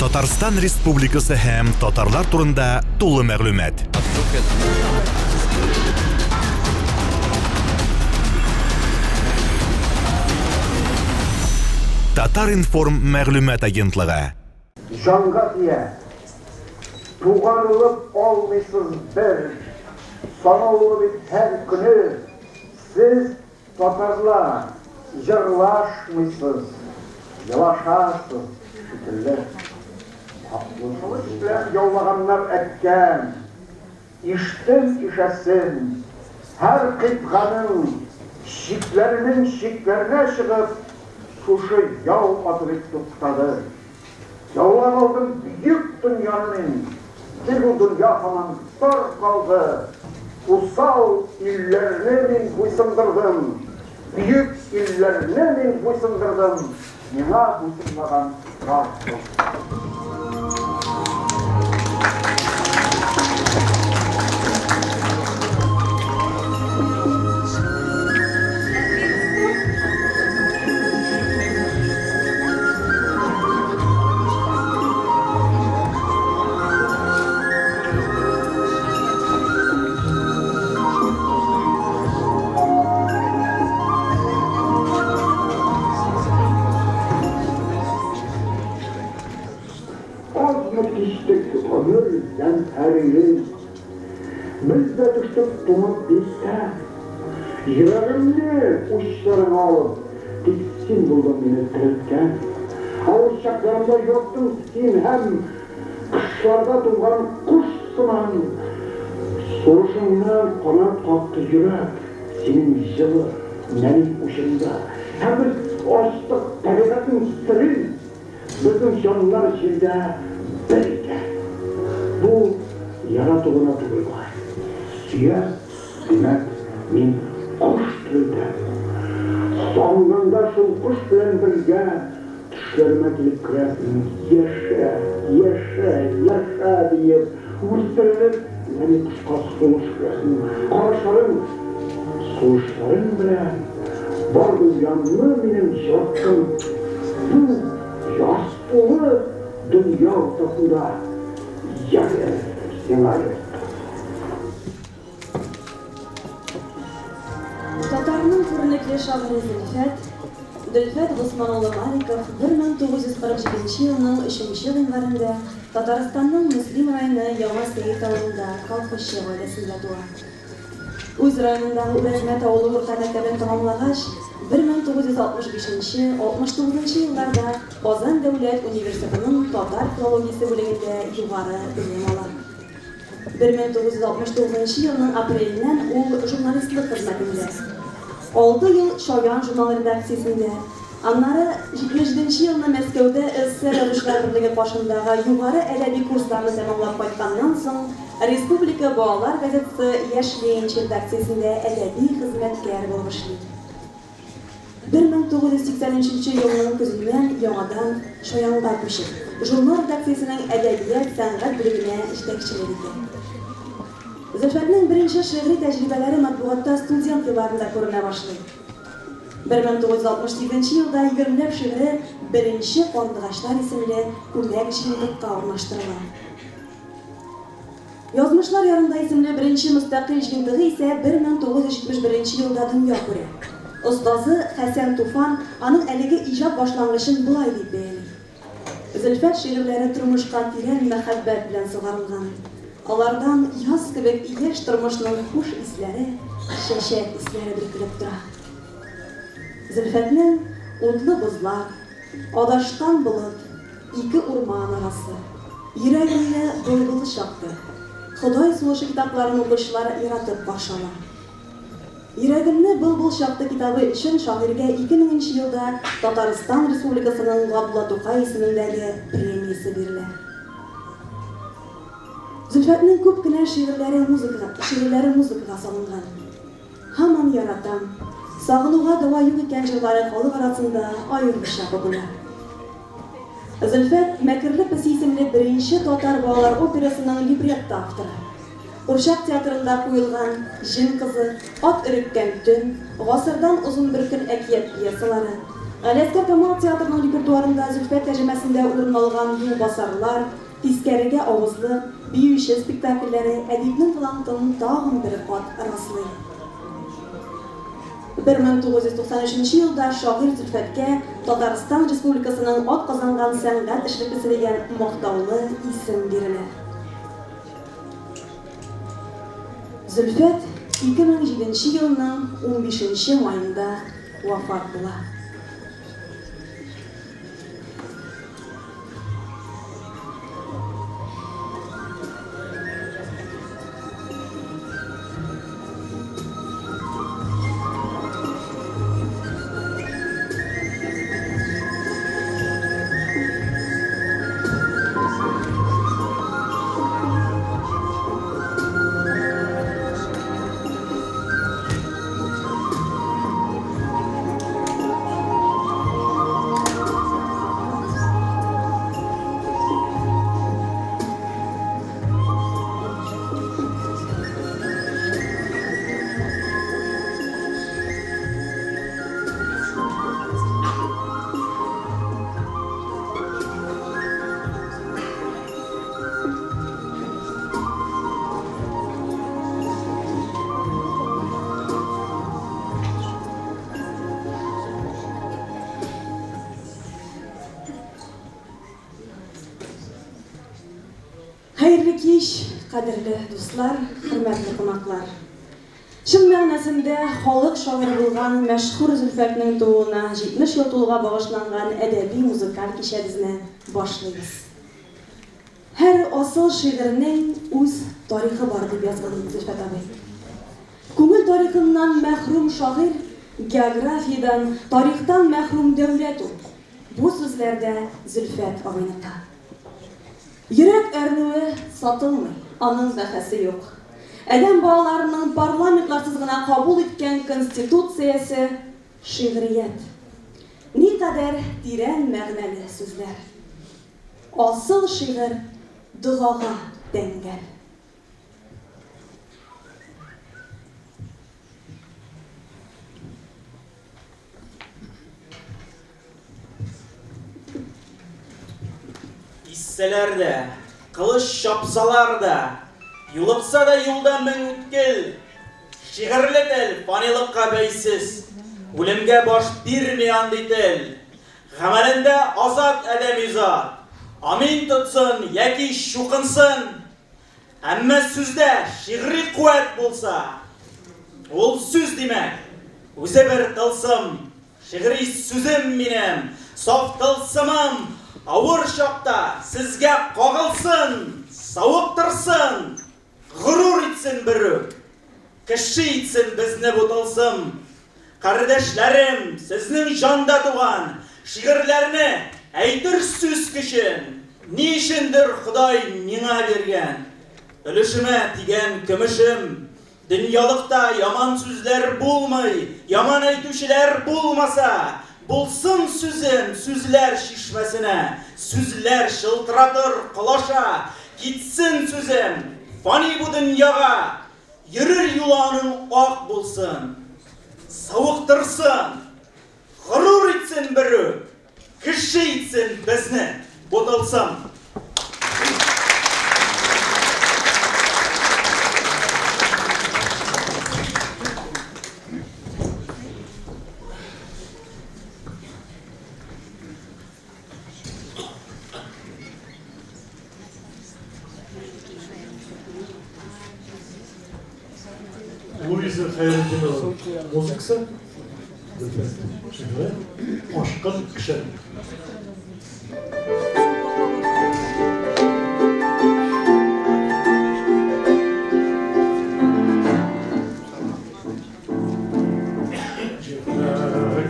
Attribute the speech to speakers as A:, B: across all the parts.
A: Татарстан Республикасы һәм татарлар турында тулы мәгълүмат. Татар-информ мәгълүмат агентлыгы.
B: Җанга тия. Тугарылып алмыйсыз бер. Санаулы бит һәр көне. Сез Татарлар, җырлашмыйсыз, елашасыз шикелле. Кылыч белән яулаганнар әткәм, Иштем ишәсен, һәр кыйтганың чикләренең чикләренә чыгып, шушы яу аты бит туктады. Яулап алдым бөек дөньяны мин, Тик ул дөнья һаман тар калды. Усал илләрне мин буйсындырдым, Бөек илләрне мин буйсындырдым, Миңа буйсынмаган тар калды. Азмы кичтек гомер зәмһәрирен, Без дә төштек туңып бистә. Йөрәгемне учларыңа алып, Тик син булдың мине терелткән. Авыр чакларымда яттың син һәм Кышларда туңган кош сыман Сулышыңнан канат какты йөрәк Синең җылы, нәни учыңда. Һәм без ачтык табигатьнең серен, Безнең җаннар җирдә бер икән. Бу ярату гына түгел бугай. Сөям, димәк, мин кош телендә. Сагынганда шул кош белән бергә төшләремә килеп керәсең, яшә, яшә, яшә, диеп, үрсәләнеп, нәни кошка сулыш өрәсең. Карашларың, сулышларың белән бар дөньямны минем җылыттың. Бу яз тулы дөнья уртасында ягез сиңа йорт.
C: Татарның күренекле шагыйре Зөлфәт, Дөлфәт Госман улы Маликов 1947 елның өченче гыйнварында Татарстанның Мөслим районы Яңа Сәет авылында колхозчы гаиләсендә туа. Үз районындагы Үрәзмәт авылы урта мәктәбен тәмамлагач, 1965 69 елларда Казан дәүләт университетының татар филологиясе бүлегендә югары белем ала. 1969 елның апреленнән ул журналистлык хезмәтендә. Алты ел Чаян журналы редакциясендә, аннары 77 нче елны Мәскәүдә СССР Язучылар берлеге каршындагы югары әдәби курсларны тәмамлап кайтканнан соң республика балалар газетасы Яшь ленинчы редакциясендә әдәби хезмәткәр булып эшли. 1983 елның көзеннән яңадан Чаянга күчеп, журнал редакциясенең әдәбият, сәнгать бүлегенә җитәкчелек итә. Зөлфәтнең беренче шигъри тәҗрибәләре матбугатта студент елларында күренә башлый. 1968 елда егермеләп шигыре Беренче карлыгачлар исемле күмәк җыентыкка урнаштырыла. Язмышлар ярында исемле беренче мөстәкыйль җыентыгы исә 1971 елда дөнья күрә. Остазы Хәсән Туфан аның әлеге иҗат башлангычын болай дип бәяли, Зөлфәт шигырьләре тормышка тирән мәхәббәт белән сугарылган. Алардан яз кебек яшь тормышның хуш исләре, чәчәк исләре бөркелеп тора. Зөлфәтнең Утлы бозлар, Адашкан болыт, Ике урман арасы. Йөрәгемне былбыл чакты. Ходай сулышы китапларын укучылар яратып каршы ала. Йөрәгемне былбыл чакты китабы өчен шагыйрьгә 2000 нче елда Татарстан Республикасының Габдулла Тукай исемендәге премиясе бирелә. Зөлфәтнең күп кенә шигырьләре музыкага, шигырьләре музыкага салынган. Һаман яратам. Сагынуга дәва юк икән җырлары халык арасында аеруча популяр. Зөлфәт Мәкерле песи исемле беренче татар балалар операсының либретто авторы. Курчак театрында куелган Җен кызы, Ат өреккән төн, Гасырдан озын бер көн әкият пьесалары, Галиәсгар Камал театрының репертуарында Зөлфәт тәрҗемәсендә урын алган Юлбасарлар, Тискәрегә авызлык, Биюче спектакльләре әдипнең талантын тагын бер кат раслый. 1993 елда шагыйрь Зөлфәткә Татарстан Республикасының атказанган сәнгать эшлеклесе дигән мактаулы исем бирелә. Зөлфәт 2007 елның унбишенче маенда вафат була. Хәерле кич, кадерле дуслар, хөрмәтле кунаклар! Чын мәгънәсендә халык шагыйре булган мәшһүр Зөлфәтнең тууына 70 ел тулуга багышланган әдәби-музыкаль кичәбезне башлыйбыз. Һәр асыл шигырьнең үз тарихы бар, дип язган Зөлфәт абый. Күңел тарихыннан мәхрүм шагыйрь, географиядән, тарихтан мәхрүм дәүләт ул. Бу сүзләр дә Зөлфәт абыйныкы. Йөрәк әрнүе сатылмый, аның бәһасе юк. Адәм балаларының парламентларсыз гына кабул иткән конституциясе, шигърият. Никадәр тирән мәгънәле сүзләр. Асыл шигырь догага тәңгәл.
D: Иссәләр дә, кылыч чапсалар да, юлыкса да юлда мең үткел, шигырьле тел фанилыкка бәйсез, үлемгә баш бирми андый тел. Гамәлендә азат адәми зат, амин тотсын яки чукынсын, Әмма сүздә шигъри куәт булса, ул сүз, димәк, үзе бер тылсым. Шигъри сүзем минем, саф тылсымым, авыр чакта сезгә кагылсын, савыктырсын, горур итсен берүк. Кеше итсен безне бу тылсым. Кардәшләрем, сезнең җанда туган шигырьләрне әйтер сүз көчен ни өчендер Ходай миңа биргән. Өлешемә тигән көмешем. Дөньялыкта яман сүзләр булмый, яман әйтүчеләр булмаса, булсын сүзем сүзләр чишмәсенә, сүзләр чылтыратыр колаша, китсен сүзем фани бу дөньяга, Йөрер юлы аның ак булсын, Савыктырсын, горур итсен берүк, Кеше итсен безне бу тылсым.
E: Луиза Хәйретдинова музыкасы, Зөлфәт шигыре, Ашкын кеше. Җирдә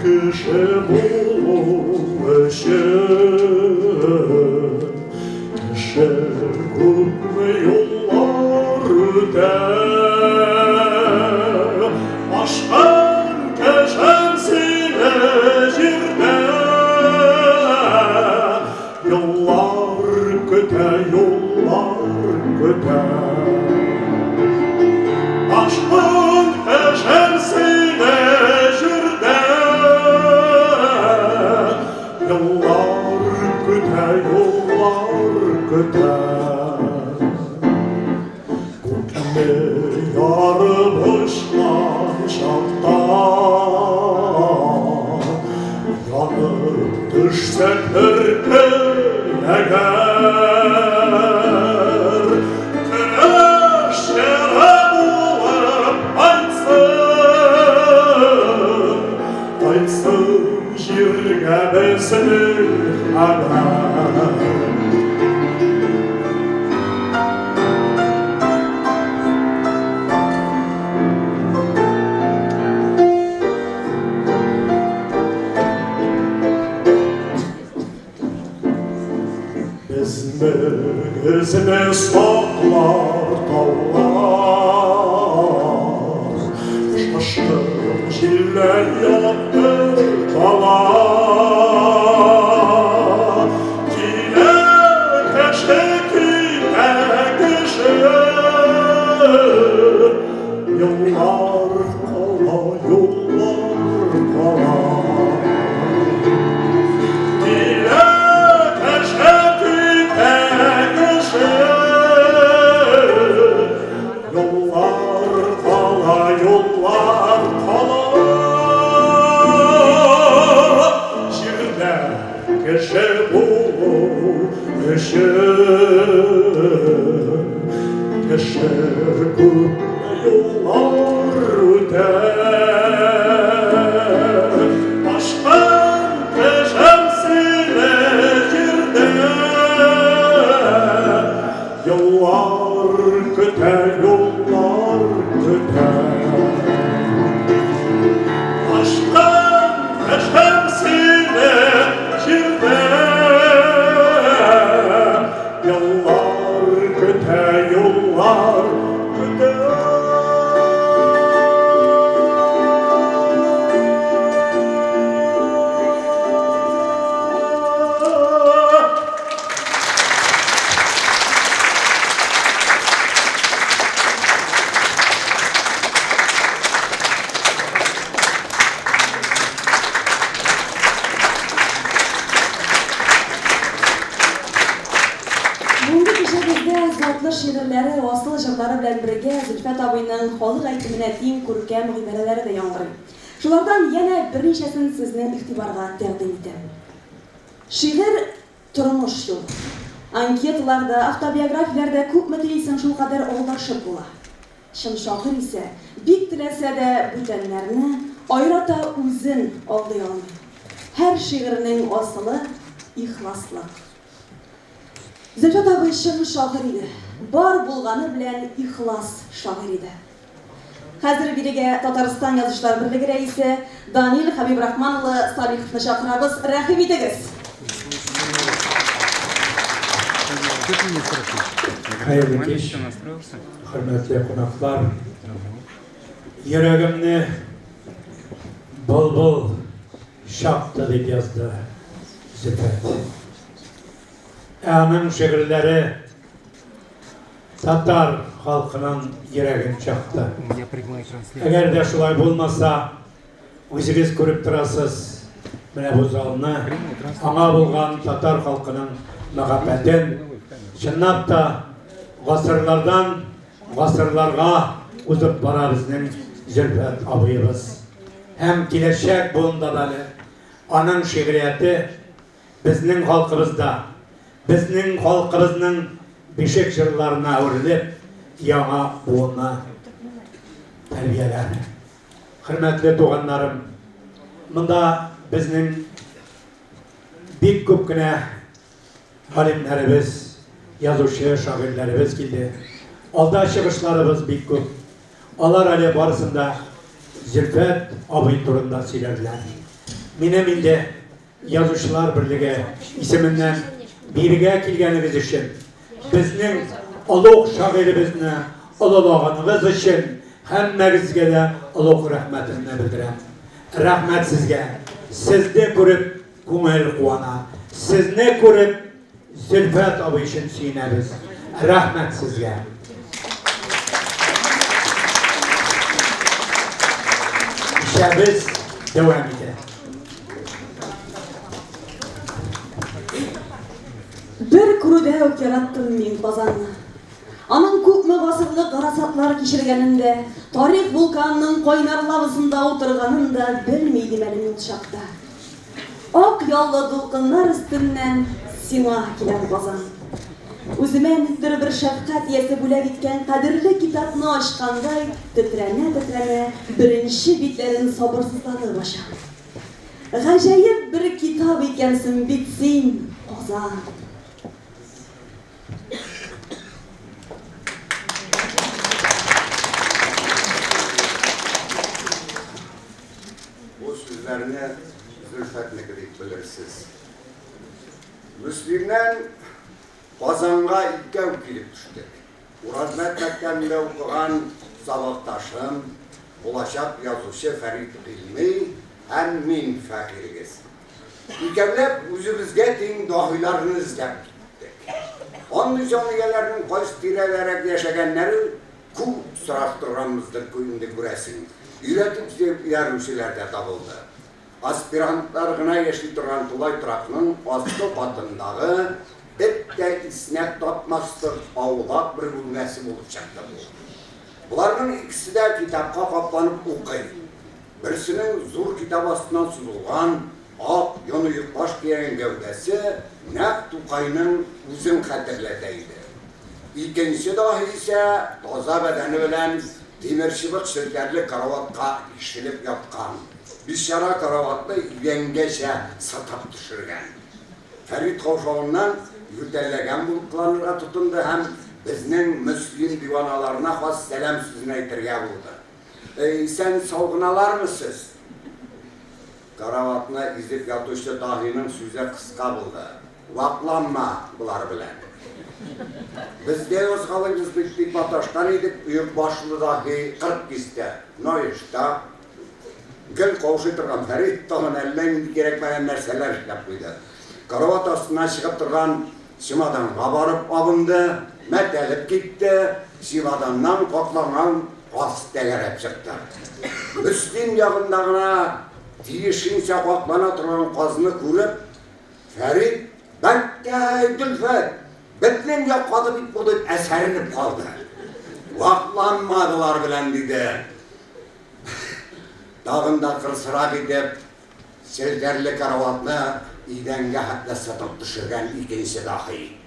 E: кеше булу өчен Кеше күпме юллар үтә. Ашкан кешем сине җирдә Юллар көтә, юллар көтә. Ашкын кешем сине җирдә. көтә. Күкне ярып очкан чакта, Янып төшсәк бер көн әгәр, Көрәш җыры булып кайтсын, Кайтсын җиргә безнең хәбәр. Безне үзне саклар таулар, Шашкын җилләр якты кала. Килә кеше, китә кеше, Еллар кала, юллар кала. Килә кеше, китә кеше, Юллар кала, юллар кала. Җирдә кеше булу өчен Кеше күпме юллар үтә. Ташкын кешем сине җирдә, Еллар көтә, юллар көтә. Ташкын кешем сине җирдә, Еллар көтә, юллар көтә.
C: Бүгенге кичәбездә затлы шигырьләре, асыл җырлары белән бергә Зөлфәт абыйның халык әйтеменә тиң күркәм гыйбарәләре дә яңгырый. Шулардан янә берничәсен сезнең игътибарга тәкъдим итәм. Шигырь, тормыш юлы. Анкеталарда, автобиографияләрдә күпме телисең, шулкадәр алдашып була. Чын шагыйрь исә, бик теләсә дә, бүтәннәрне, аерата үзен алдый алмый. Һәр шигыренең асылы, ихласлык. Зөлфәт абый чын шагыйрь иде. Бар булганы белән ихлас шагыйрь иде. Хәзер бирегә Татарстан Язучылар берлеге рәисе Данил Хәбибрахман улы Салиховны чакырабыз. Рәхим итегез!
F: Хәерле кич, хөрмәтле кунаклар. Йөрәгемне былбыл чакты дип язды Зөфәт. Ә аның шигырьләре татар халкының йөрәген чакты. Әгәр дә шулай булмаса, үзегез күреп торасыз, менә бу залны, аңа булган татар халкының мәхәббәтен, чынлап та гасырлардан гасырларга узып бара безнең Зөлфәт абыебыз. Һәм киләчәк буында да әле аның шигърияте Безнең халкыбызда, безнең халкыбызның бишек җырларына әверелеп, яңа буынны тәрбияләр. Хөрмәтле туганнарым, монда безнең бик күп кенә галимнәребез, язучы, шагыйрьләребез килде. Алда чыгышларыбыз бик күп. Алар әле барысын да Зөлфәт абый турында сөйләрләр. Минем инде Язучылар берлеге исеменнән бирегә килгәнегез өчен, безнең олуг шагыйребезне олылаганыгыз өчен һәммәгезгә дә олуг рәхмәтемне белдерәм. Рәхмәт сезгә. Сезне күреп күңел куана. Сезне күреп Зөлфәт абый өчен сөенәбез. Рәхмәт сезгә. Кичәбез дәвам итә.
C: Бер күрүдә үк яраттым мин Казанны. Аның күпме гасырлык гарасатлар кичергәнен дә, тарих вулканының кайнар лавасында утырганын да белми идем әле мин ул чакта. Ак яллы дулкыннар өстеннән сиңа киләм, Казан. Үземә никтер бер шәфкать иясе бүләк иткән кадерле китапны ачкандай, тетрәнә-тетрәнә, беренче битләрен сабырсызланып ачам. Гаҗәеп бер китап икәнсең бит син, Казан!
G: Бу сүзләрне Зөлфәтнеке дип белерсез. Мөслимнән Казанга икәү килеп төштек. Уразмәт мәктәбендә укыган сабакташым, булачак язучы Фәрит Гыйльми һәм мин, фәкыйрегез. Икәүләп үзебезгә тиң даһиларны эзләп киттек. Андый җан ияләренең кайсы тирәдәрәк яшәгәннәрен күп сораштырганбыздыр инде, күрәсең. Өйрәтеп җибәрүчеләр дә табылды. Аспирантлар гына яши торган тулай торакның аскы катындагы эт тә иснәп тапмаслык аулак бер бүлмәсе булып чыкты бу. Боларның икесе дә китапка капланып укый. Берсенең зур китап астыннан сузылган ак йон оекбаш кигән гәүдәсе нәкъ Тукайның үзен хәтерләтә иде. Икенче даһи исә таза бәдәне белән тимерчыбык челтәрле караватка ишелеп яткан. Бичара караватны идәнгәчә сытып төшергән. Фәрит каушавыннан ютәлләгән булып кыланырга тотынды һәм безнең Мөслим диваналарына хас сәлам сүзен әйтергә булды. Исән-сау гыналармы сез? Караватны изеп ятучы даһиның сүзе кыска булды, Вакланма болар белән. Без дә язгалыйбыз бит, дип маташкан идек, оекбашлы даһи кырт кисте, Но и что? Гел каушый торган Фәрит тагын әллә нинди кирәкмәгән нәрсәләр эшләп куйды. Карават астыннан чыгып торган чемоданга барып абынды, мәтәлеп китте, чемоданнан какланган каз тәгәрәп чыкты. Мөслим ягында гына тиешенчә каклана торган казны күреп, Фәрит, Бәккәй, Дөлфәт, безнең як казы бит бу, дип әсәренеп калды. Вакланмадылар белән, диде. Тагын да кырысрак итеп, Челтәрле караватны идәнгә хәтле сытып төшергән икенче даһи.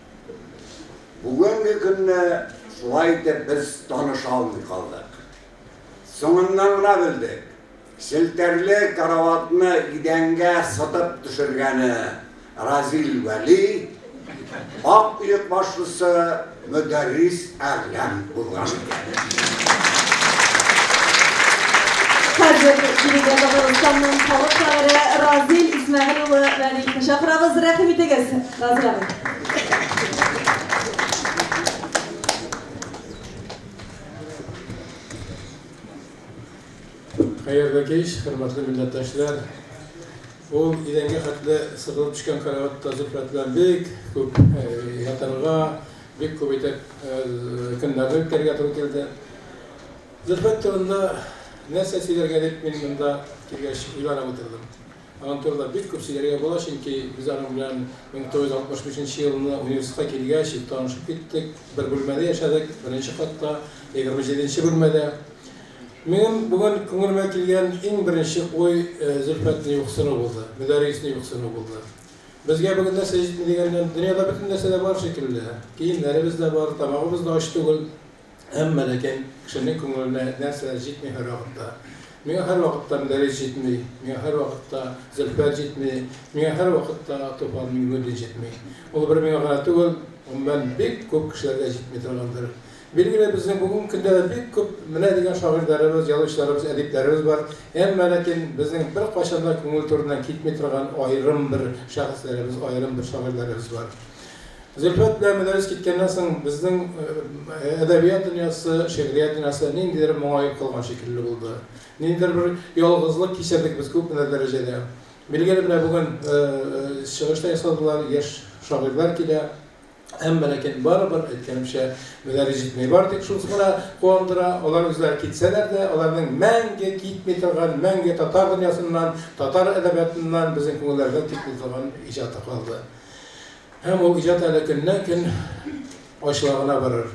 G: Бүгенге көнне шулай итеп без таныша алмый калдык. Соңыннан гына белдек, челтәрле караватны идәнгә сытып төшергәне Разил Вәли, ак оекбашлысы Мөдәррис Әгъләм булган икән.
C: Хәзер бирегә Татарстанның халык шагыйре Разил Исмәгыйль улы Вәлиевне чакырабыз. Рәхим итегез, Разил абый.
H: Хәерле кич, хөрмәтле милләттәшләр! Ул идәнгә хәтле сыгылып төшкән караватта Зөлфәт белән бик күп ятарга, бик күп итеп көннәрне үткәрергә туры килде. Зөлфәт турында нәрсә сөйләргә дип мин монда килгәч уйланып утырдым. Аның турында бик күп сөйләргә була, чөнки без аның белән 1965 нче елны университетка килгәч үк танышып киттек, бер бүлмәдә яшәдек, беренче катта, 27 нче бүлмәдә. Минем бүген күңелемә килгән иң беренче уй Зөлфәтне юксыну булды, Мөдәррисне юксыну булды. Безгә бүген нәрсә җитми дигәннән, дөньяда бөтен нәрсә дә бар шикелле. Киемнәребез дә бар, тамагыбыз да ач түгел. Әмма ләкин кешенең күңеленә нәрсәләр җитми һәрвакытта. Миңа һәрвакытта Мөдәррис җитми, миңа һәрвакытта Зөлфәт җитми, миңа һәрвакытта Туфан Миңнуллин җитми. Ул бер миңа гына түгел, гомумән, бик күп кешеләргә җитми торгандыр. Билгеле, безнең бүгенге көндә дә бик күп менә дигән шагыйрьләребез, язучыларыбыз, әдипләребез бар. Әмма ләкин безнең беркайчан да күңел түреннән китми торган аерым бер шәхесләребез, аерым бер шагыйрьләребез бар. Зөлфәт белән Мөдәррис киткәннән соң безнең әдәбият дөньясы, шигърият дөньясы ниндидер моңаеп калган шикелле булды. Ниндидер бер ялгызлык кичердек без күпмедер дәрәҗәдә. Билгеле, менә бүген чыгыш та ясадылар, яшь шагыйрьләр килә. Әмма ләкин барыбер, әйткәнемчә, Мөдәррис җитми. Бары тик шунысы гына куандыра, алар үзләре китсәләр дә, аларның мәңге китми торган, мәңге татар дөньясыннан, татар әдәбиятыннан, безнең күңелләрдән китми торган иҗаты калды. Һәм ул иҗат әле көннән-көн ачыла гына барыр.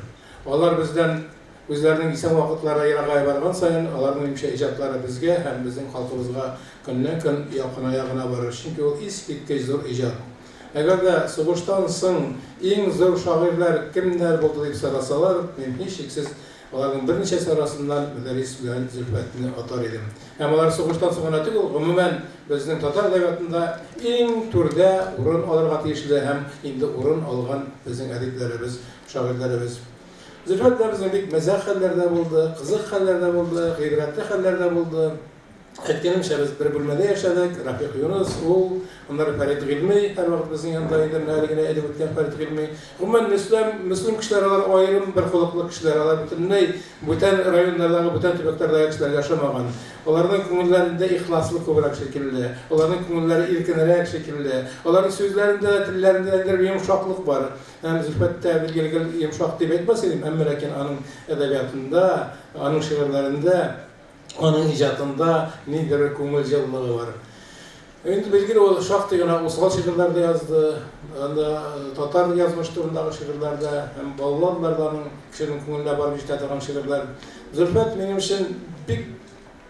H: Алар бездән үзләренең исән вакытлары ерагая барган саен, аларның, минемчә, иҗатлары безгә һәм безнең халкыбызга көннән-көн якыная гына барыр. Чөнки ул искиткеч зур иҗат. Әгәр дә сугыштан соң иң зур шагыйрьләр кемнәр булды дип сорасалар, мин һичшиксез аларның берничәсе арасыннан Мөдәррис белән Зөлфәтне атар идем. Һәм алар сугыштан соң гына түгел, гомумән, безнең татар әдәбиятында иң түрдә урын алырга тиешле һәм инде урын алган безнең әдипләребез, шагыйрьләребез. Зөлфәт белән безнең бик мәзәк хәлләр дә булды, кызык хәлләр дә булды, гыйбрәтле хәлләр дә булды. Әйткәнемчә, без бер бүлмәдә яшәдек, Рафик Юныс, ул, аннары Фәрит Гыйльми һәрвакыт безнең янда иде, менә әле генә әйтеп үткән Фәрит Гыйльми. Гомумән, Мөслим, Мөслим кешеләре алар аерым бер холыклы кешеләр, алар бөтенләй бүтән районнардагы, бүтән төбәкләрдәге кешеләргә ошамаган. Аларның күңелләрендә ихласлык күбрәк шикелле, аларның күңелләре иркенрәк шикелле, аларның сүзләрендә дә, телләрендә дә ниндидер йомшаклык бар. Һәм Зөлфәт тә, билгеле, гел йомшак дип әйтмәс идем, әмма ләкин аның әдәбиятында, аның шигырьләрендә Аның иҗатында ниндидер бер күңел җылылыгы бар. Инде билгеле ул шактый гына усал шигырьләр дә язды. Анда татар язмыш турындагы шигырьләр дә һәм балладалар да аның кешенең күңеленә барып җитә торган шигырьләр. Зөлфәт минем өчен бик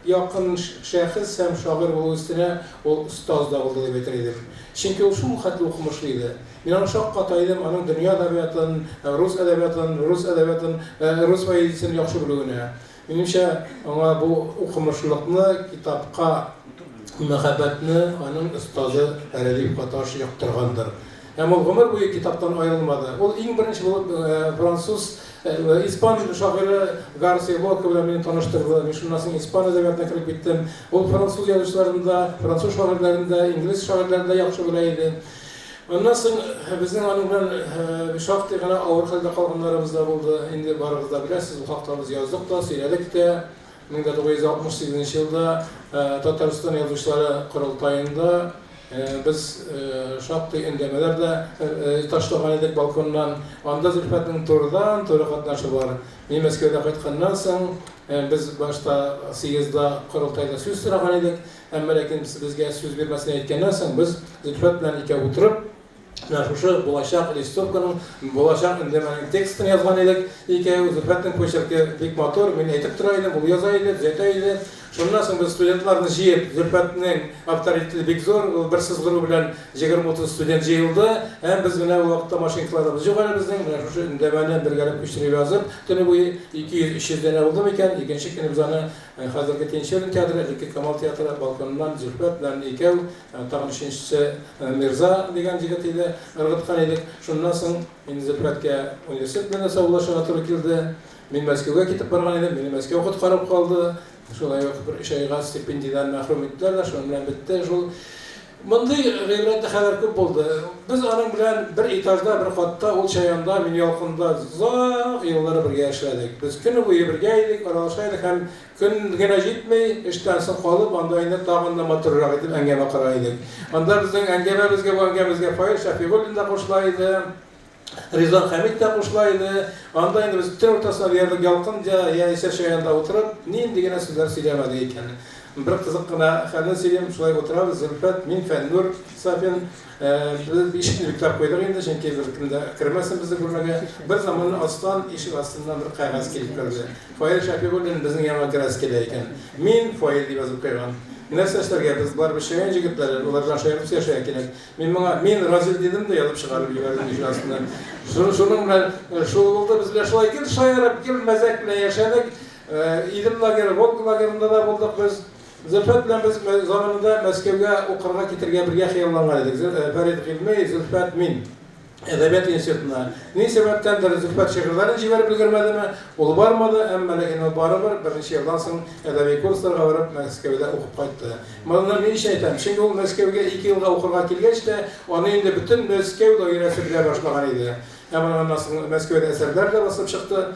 H: якын шәхес һәм шагыйрь булу өстенә ул остаз да булды дип әйтер идем. Чөнки ул шул хәтле укымышлы иде. Мин аны шакката идем, аның дөнья әдәбиятын, рус әдәбиятын, рус әдәбиятын, рус поэзиясен яхшы белүенә. Минемчә, аңа бу укымышлылыкны, китапка мәхәббәтне аның остазы Рәдиф Гаташ йоктыргандыр. Һәм ул гомер буе китаптан аерылмады. Ул иң беренче булып француз, испан шагыйре Гарсия Лорка белән мине таныштырды. Мин шуннан соң испан әдәбиятына кереп киттем. Ул француз язучыларын да, француз шагыйрьләрен дә, инглиз шагыйрьләрен дә яхшы белә иде. Аннан соң безнең аның белән шактый гына авыр хәлдә калганнарыбыз да булды. Инде барыгыз да беләсез, бу хакта без яздык та, сөйләдек тә. 1968 нче елда Татарстан язучылары корылтаенда без шактый өндәмәләр дә ташлаган идек балконнан. Анда Зөлфәтнең турыдан-туры катнашы бар. Мин Мәскәүдән кайтканнан соң, без башта съездда, корылтайда сүз сораган идек. Әмма ләкин безгә сүз бирмәсен әйткәннән соң, без Зөлфәт белән икәү утырып, менә шушы булачак листовканың, булачак өндәмәнең текстын язган идек икәү. Зөлфәтнең почеркы бик матур, мин әйтеп тора идем, ул яза иде, төзәтә иде. Шуннан соң без студентларны җыеп, Зөлфәтнең авторитеты бик зур, ул бер сызгыру белән егерме-утыз студент җыелды. Һәм без менә ул вакытта машинкаларыбыз юк әле безнең, менә шушы өндәмәне бергәләп күчереп язып, төне буе 200-300 данә булды микән, икенче көнне без аны Хәзерге Тинчурин театры, элекке Камал театры балконыннан Зөлфәт белән икәү, тагын өченчесе Мирза дигән җегет иде, ыргыткан идек. Шуннан соң инде Зөлфәткә университет белән дә саубуллашырга туры килде. Мин Мәскәүгә китеп барган идем, мине Мәскәү коткарып калды. Шулай ук бер өч айга стипендиядән мәхрүм иттеләр дә, шуның белән бетте шул. Мондый гыйбрәтле хәлләр күп булды. Без аның белән бер этажда, бер катта, ул Чаянда, мин Ялкында озак еллар бергә эшләдек. Без көне буе бергә идек, аралаша идек һәм көн генә җитми, эштән соң калып, анда инде тагын да матуррак итеп әңгәмә кора идек. Анда безнең әңгәмәбезгә, бу әңгәмәбезгә Фаил Шәфигуллин да кушыла иде. Ризван Хәмид тә кушыла иде. Анда инде без төн уртасына диярлек Ялкын да яисә Чаянда утырып, нинди генә сүзләр сөйләмәдек икән. Бер кызык кына хәлне сөйлим, шулай утырабыз, Зөлфәт, мин, Фәннур Сафин, без ишекне бикләп куйдык инде, чөнки беркем дә кермәсен безнең бүлмәгә. Бер заманны астан, ишек астыннан бер кәгазь килеп керде. Фаил Шәфигуллин безнең янга керәсе килә икән. Мин, Фаил дип язып куйган. Нәрсә эшләргә, без барыбер Чаян җегетләре, алар белән шаярып сөйләшергә кирәк. Мин моңа, мин Разил дидем дә язып чыгарып җибәрдем ишек астыннан. Шуның белән шул булды. Без белән шулай гел шаярып, гел мәзәк белән яшәдек. Идел лагеры, Волга лагерында да булдык без. Зөлфәт белән без заманында Мәскәүгә укырга китергә бергә хыялланган идек. Фәрит Гыйльми, Зөлфәт, мин. Әдәбият институтына. Ни сәбәптәндер Зөлфәт шигырьләрен җибәреп өлгермәдеме, ул бармады, әмма ләкин ул барыбер берничә елдан соң әдәби курсларга барып Мәскәүдә укып кайтты. Моны ни өчен әйтәм? Чөнки ул Мәскәүгә ике елга укырга килгәч тә, аны инде бөтен Мәскәү даирәсе белә башлаган иде. Һәм аның аннан соң Мәскәүдә әсәрләр дә басылып чыкты.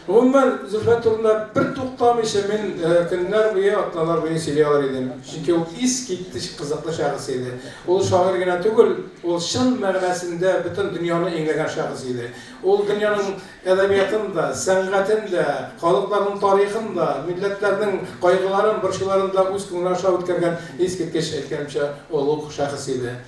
H: Гомумән, Зөлфәт турында бер туктамыйча мин көннәр буе, атналар буе сөйли алыр идем. Чөнки ул искиткеч кызыклы шәхес иде. Ул шагыйрь генә түгел, ул чын мәгънәсендә бөтен дөньяны иңләгән шәхес иде. Ул дөньяның әдәбиятын да, сәнгатен дә, халыкларның тарихын да, милләтләрнең кайгыларын, борчуларын да үз күңеле аша үткәргән искиткеч, әйткәнемчә, олуг шәхес иде.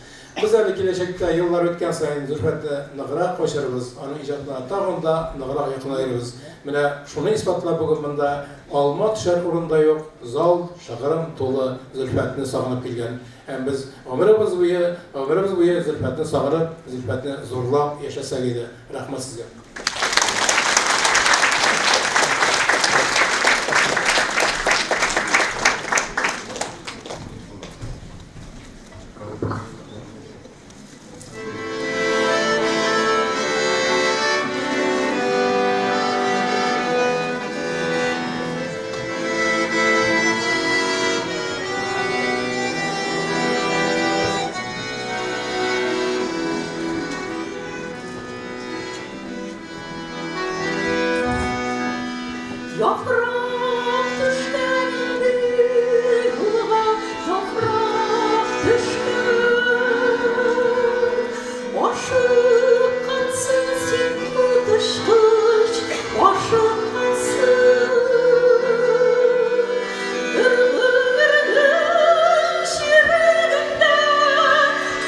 H: Без әле киләчәктә, еллар үткән саен, Зөлфәтне ныграк ачарбыз, аның иҗатына тагын да ныграк якынаербыз. Менә шуны исбатлап бүген монда алма төшәр урын да юк, зал шыгрым тулы Зөлфәтне сагынып килгән. Һәм без гомеребез буе, гомеребез буе Зөлфәтне сагынып, Зөлфәтне зурлап яшәсәк иде. Рәхмәт сезгә.
I: Яфрак төшкән инде юлга, яфрак төшкән. Ашыккансың син коточкыч, ашыккансың. Бер гомернең чирегендә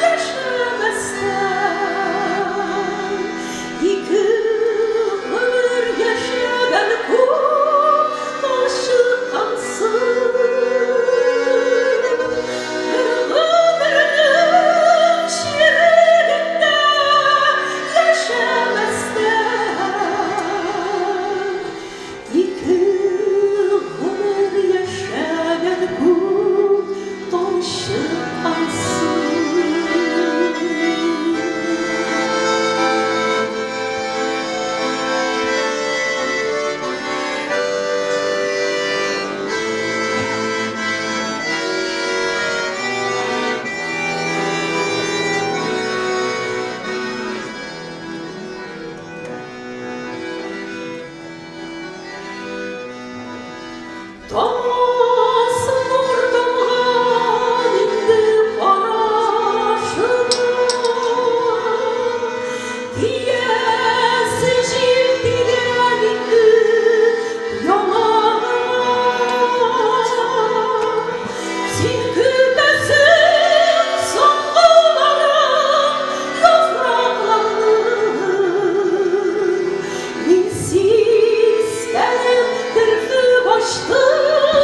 I: яшәмәстән, Ике гомер яшәгән күк талчыккансың. Бер гомернең чирегендә яшәмәстән, Ике гомер яшәгән күк талчыккансың. Тас нур тамган инде карашыңа, Тиясе җил тигән инде яңагыңа. Син көтәсең соңгыларын, яфракларның. Мин сискәнеп керфек ачтым.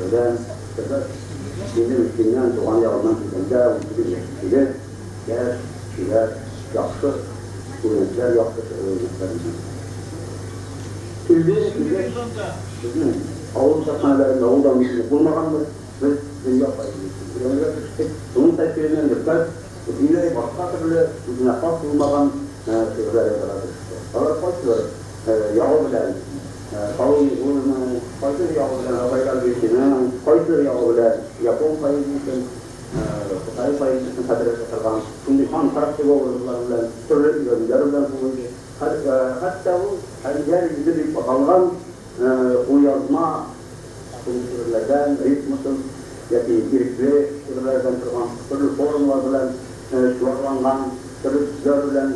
J: белән Зөлфәт инде Мөслимнән, туган ягыннан килгәндә, 18 яшьлек егет, яшь, чибәр, яхшы күренешләр, яхшы үрнәкләр иде. Килде, килгәч, безнең авыл китапханәләрендә ул да мөмкинлек булмагандыр, без дөнья поэзиясен өйрәнергә керештек. Шуның тәэсиреннән Зөлфәт бөтенләй башка төрле, үзенә хас булмаган шигырьләр язарга кереште. Алар кайсыдыр ягы белән Соловей Гурның, кайсыдыр ягы белән Рафаэль Альбертиның, кайсыдыр ягы белән япон поэзиясен, Кытай поэзиясен хәтерләтә торган шундый фантастик образлар белән, төрле өйрәнүләр белән тулы иде. Хәтта ул Хәнҗәр йөзе дип аталган кулъязма шундый шигырьләрдән, рифмасыз яки ирекле шигырьләрдән торган, төрле формалар белән чуарланган, төрле төсләр белән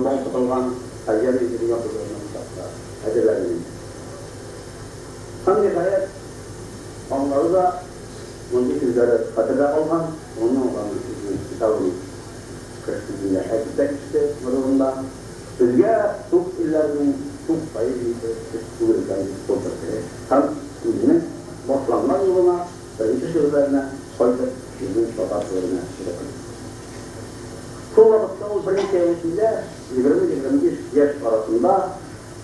J: балкытылган Хәнҗәр йөзе дигән кулъязма китап та әзерләгән иде. Һәм, ниһаять, аңлады да, мондый сүзләре хәтердә калган, шуннан ул аны үзенең китабының кереш сүзендә әйтеп тә китте бер урында, Безгә тук илләрнең тук поэзиясе эш түгел икән, дип кул кертте һәм үзенең башланган юлына, беренче шигырьләренә кайтып, безнең татар шигыренә кире кайтты. Шул вакытта ул берничә ел эчендә, 20-25 яшь арасында,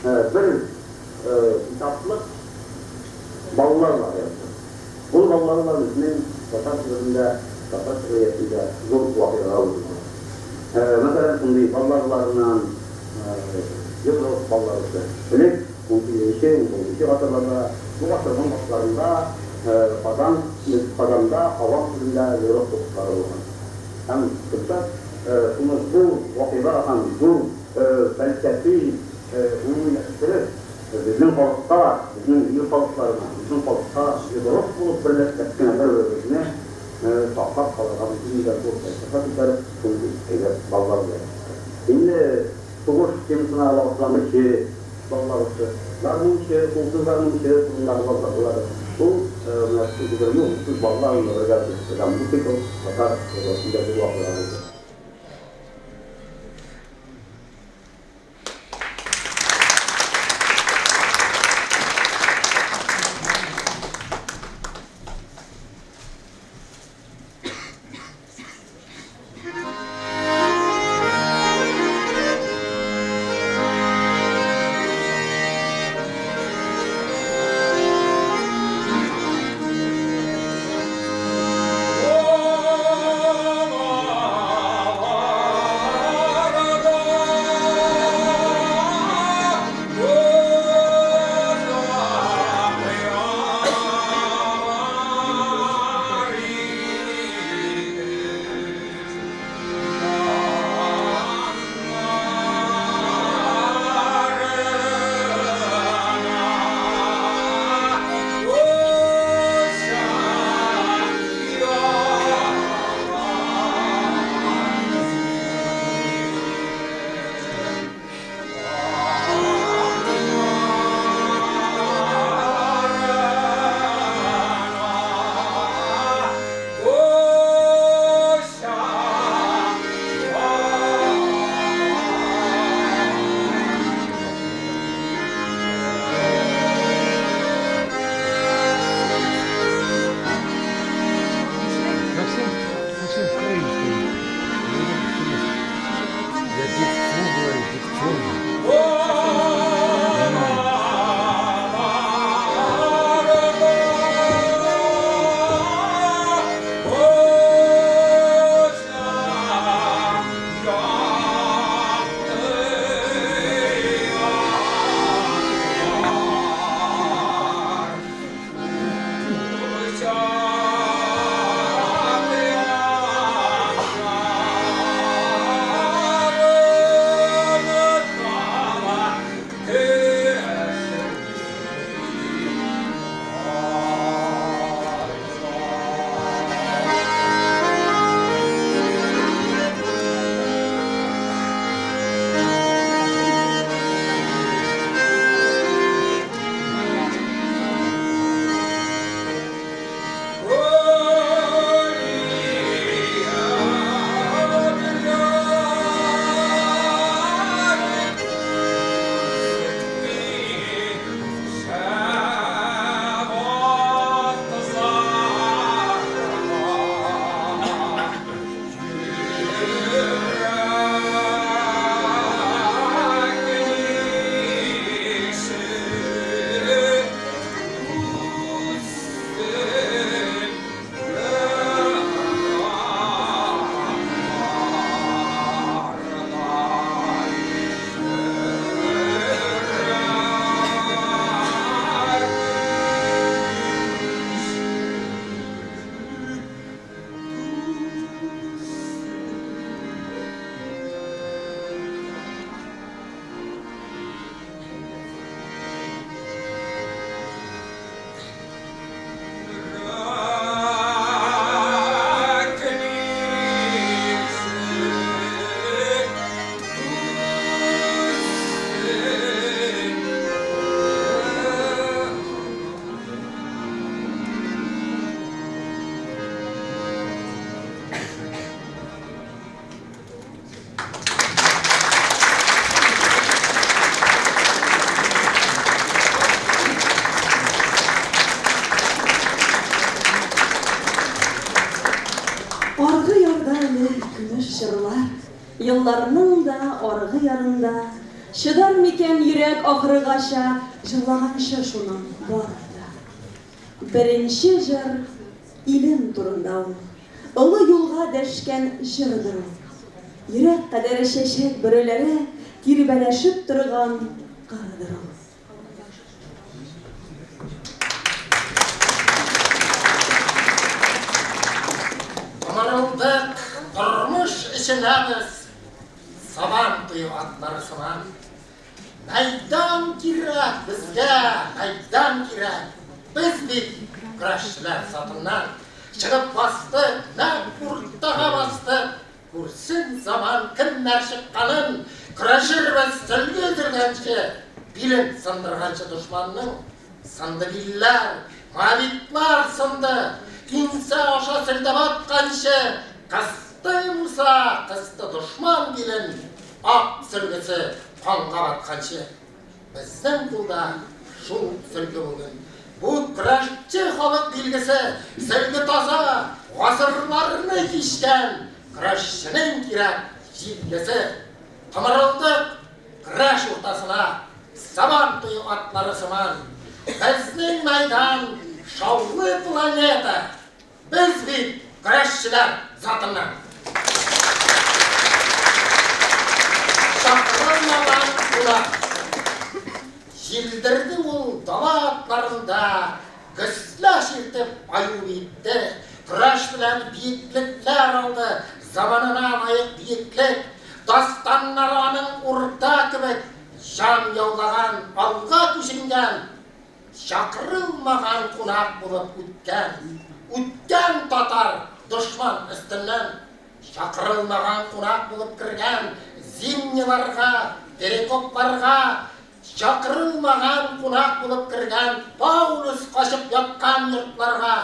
J: бер китаплык балаларлар язды. Ул балаларлар безнең татар шигырендә, татар шигъриятендә зур вакыйгага әверелде. Мәсәлән, шундый балаларларыннан Йодрык балаларысы. Элек, унсигезенче, унтугызынчы гасырларда, бу гасырның башларында Казан, Казанда авам телендә йодрык сугышлары булган. Һәм Зөлфәт шуны зур вакыйга һәм зур фәлсәфи гомумиләштереп, безнең халыкка, безнең ил халыкларына, безнең халыкка йодрык булып берләшсәк кенә бер-беребезне саклап калырга мөмкин дигән зур фәлсәфә күтәреп, шундый әйбәт балалар белән чыкты. Инде сугыш темасына багышланучы балалар укты. Гармунчы, кулсыз гармунчы турындагы балалар. Ул менә шушы 20-30 балалар белән бергә оештырган бу цикл татар әдәбиятында зур вакыйга булды.
C: көмеш җырлар, Елларның да аргы ярында Чыдар микән йөрәк ахыргача Җырлаганчы шуның барын да. Беренче җыр илем турында ул, Олы юлга дәшкән җырдыр ул. Йөрәк кадәр чәчәк бөреләре Тирбәләшеп торган кырдыр ул.
K: Томырылдык тормыш эченә без, Сабан туе атлары сыман. Мәйдан кирәк безгә, мәйдан кирәк. Без бит көрәшчеләр затыннан. Чыгып бастык, нәкъ уртага бастык. Күрсен заман кемнәр чыкканын, Көрәшербез сөлге өздергәнче, Билен сындырганчы дошманның. Сынды билләр, Моабитлар сынды, Иңсә аша селтәп атканчы, Кысты Муса, кысты дошман билен, Ак сөлгесе канга батканчы. Безнең кулда шул сөлге бүген. Бу көрәшче халык билгесе, сөлге таза, гасырларны кичкән, көрәшченең кирәк җилгесе. Томырылдык көрәш уртасына, Сабан туе атлары сыман. Безнең мәйдан, шаулы планета, Без бит көрәшчеләр затыннан. Чакырылмаган кунак. Җилдерде ул дала атларында, Гөслә чиртеп аю биетте, Көрәш белән биеклекләр алды, Заманына лаек биеклек. Дастаннары аның урда кебек, Җан яулаган, алга күченгән. Чакырылмаган кунак булып үткән, Үткән татар дошман өстеннән. Чакырылмаган кунак булып кергән Зимниларга, Перекопларга. Чакырылмаган кунак булып кергән Паулюс качып яткан йортларга.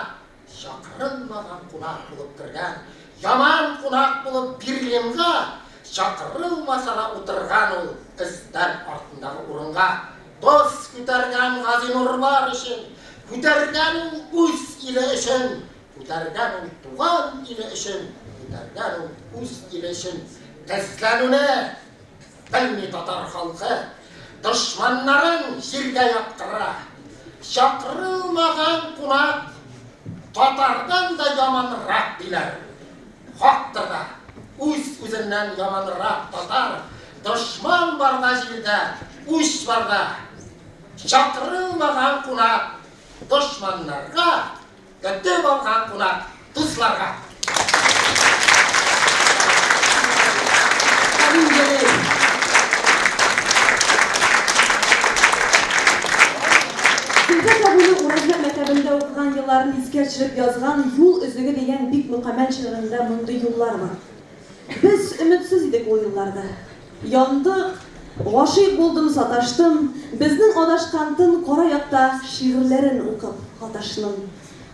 K: Чакырылмаган кунак булып кергән, Яман кунак булып Берлинга Чакырылмаса да утырган ул Өстәл артындагы урынга. Тоз күтәргән Газинурлар өчен, Күтәргән ул үз иле өчен, Күтәргән ул туган иле өчен, Күтәргән ул үз иле өчен. Тезләнүне белми татар халкы, Дошманнарын җиргә яткыра. Чакырылмаган кунак татардан да яманрак, диләр. Хактыр да, үз-үзеннән яманрак татар, Дошман барда җирдә, үч барда. Чакырылмаган кунак дошманнарга, Көтеп алган кунак дусларга.
C: Хәлим Җәләй. Зөлфәт абыйның Уразмәт мәктәбендә укыган елларын искә төшереп язган Юл өзеге дигән бик мөкәммәл шигырендә мондый юллар бар. Без өметсез идек ул елларда. Яндык, гашыйк булдым, саташтым, Безнең адашкан тын кара якта Шигырьләрен укып Гаташның.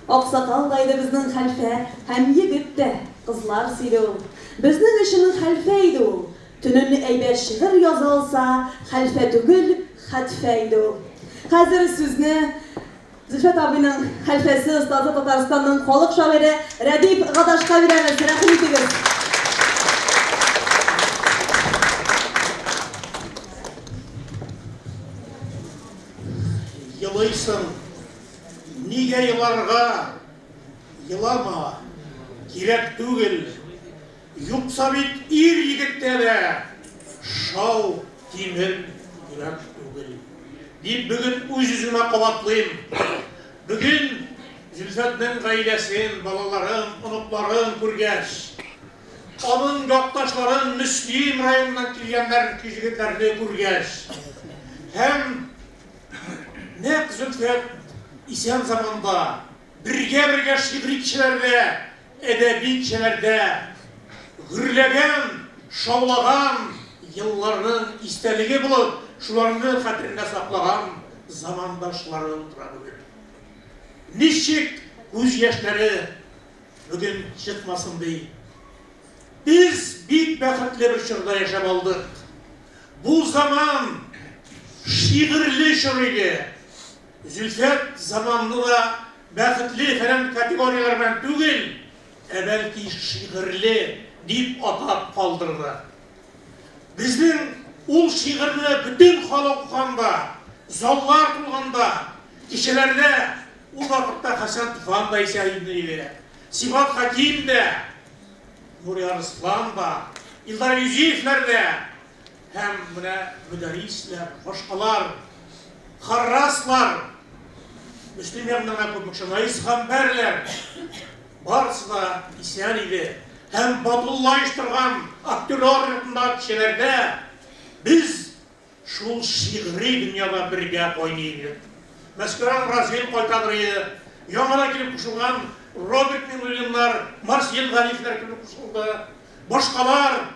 C: Аксакал да иде безнең хәлфә Һәм егет тә, кызлар сөйде ул. Безнең өчен хәлфә иде ул. Төнен әйбәт шигырь яза алса, Хәлфә түгел, хәтфә иде ул. Хәзер сүзне Зөлфәт абыйның хәлфәсе, остазы, Татарстанның халык шагыйре Рәдиф Гаташка бирәбез. Рәхим итегез.
E: Елыйсың. Нигә еларга? Елама. Кирәк түгел. Юкса бит ир-егеттә дә шау тимер йөрәк түгел. Дип бүген үз-үземә кабатлыйм. Бүген Зөлфәтнең гаиләсен, балаларын, оныкларын күргәч, аның якташларын, Мөслим районыннан килгәннәрен, егетләрне күргәч һәм нәкъ Зөлфәт исән заманда бергә-бергә шигъри кичәләрдә Әдәби кичәләрдә гөрләгән, шаулаган елларның истәлеге булып, шуларны хәтерендә саклаган замандашлары утыра бүген. Ничек күз яшьләре бүген чыкмасын ди. Без бик бәхетле бер чорда яшәп алдык. Бу заман шигырьле чор иде. Зөлфәт заманны да бәхетле фәлән категорияләр белән түгел, ә бәлки шигырьле, дип атап калдырды. Безнең ул шигырьне бөтен халык укыганда, заллар тулганда, кичәләрдә, ул вакытта Хәсән Туфан да исән иде, Сибгат Хәким дә, Нури Арыслан да, Илдар Юзиевләр дә һәм менә Мөдәррисләр, башкалар, Харраслар, Мөслим ягыннан да күпме кеше, Наис Гамбәрләр, барысы да исән иде. Һәм Батулла оештырган актерлар йортындагы кичәләрдә без Шул шигъри дөньяда бергә кайный идек. Мәскәүдән Разил кайтадыр иде. Яңадан килеп кушылган Роберт Миңнуллиннар, Марсель Галиевләр килеп кушылды. Башкалар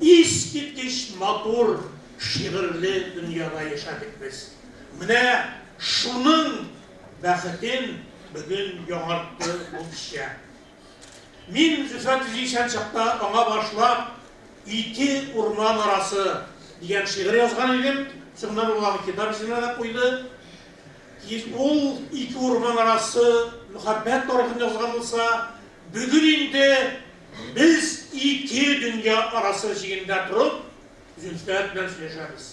E: искиткеч матур шигырьле дөньяда яшәдек без. Менә шуның бәхетен бүген яңартты бу кичә. Мин Зөлфәт үзе исән чакта аңа башлап Ике урман арасы дигән шигырь язган идем. Соңыннан ул аны китап исеменә дә куйды. Ул Ике урман арасы мөхәббәт тарихын язган булса, бүген инде без ике дөнья арасы чигендә торып, Зөлфәт белән сөйләшәбез.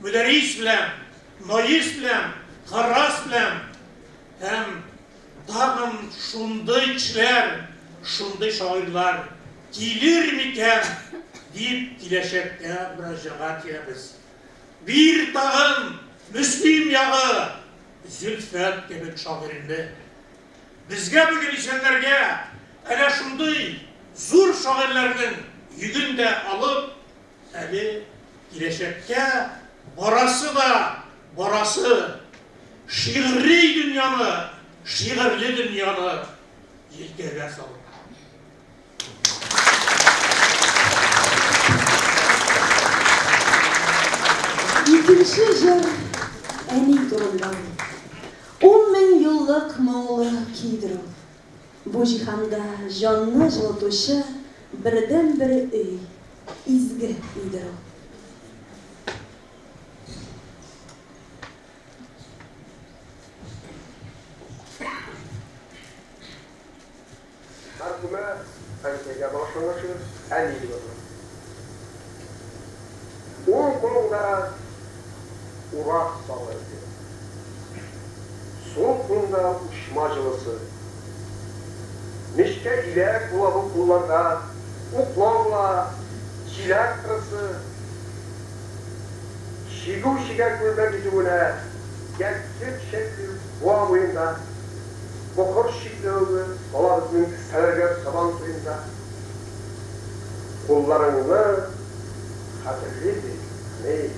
E: Мөдәррис белән, Наис белән, Харрас белән һәм Тагын шундый кешеләр, шундый шагыйрьләр килер микән, дип киләчәккә мөрәҗәгать итәбез. Бир тагын Мөслим ягы Зөлфәт кебек шагыйрьне. Безгә бүген исәннәргә әнә шундый зур шагыйрьләрнең йөген дә алып, Әле киләчәккә барасы да барасы, шигъри дөньяны, шигырьле дөньяны җилкәгә салып.
C: Икенче җыр әни турында ул. Ун мең еллык моңлы көйдер ул. Бу җиһанда җанны җылытучы бердәнбер өй, изге өйдер ул.
L: Мәрхүмә әнкәйгә багышланган шигырь, Әни дип атала. Уң кулыңда урак сабы эзе. Сул кулыңда учма җылысы. Нечкә иләк була бу кулларда, Уклау була, чиләк кырысы. Чигү чигә күлмәк изүенә, Гәзит чәпи буа буенда. Бохыр чикләвеге сала безнең кесәләргә Сабан туенда. Кулларыңны хәтерлим мин, әни.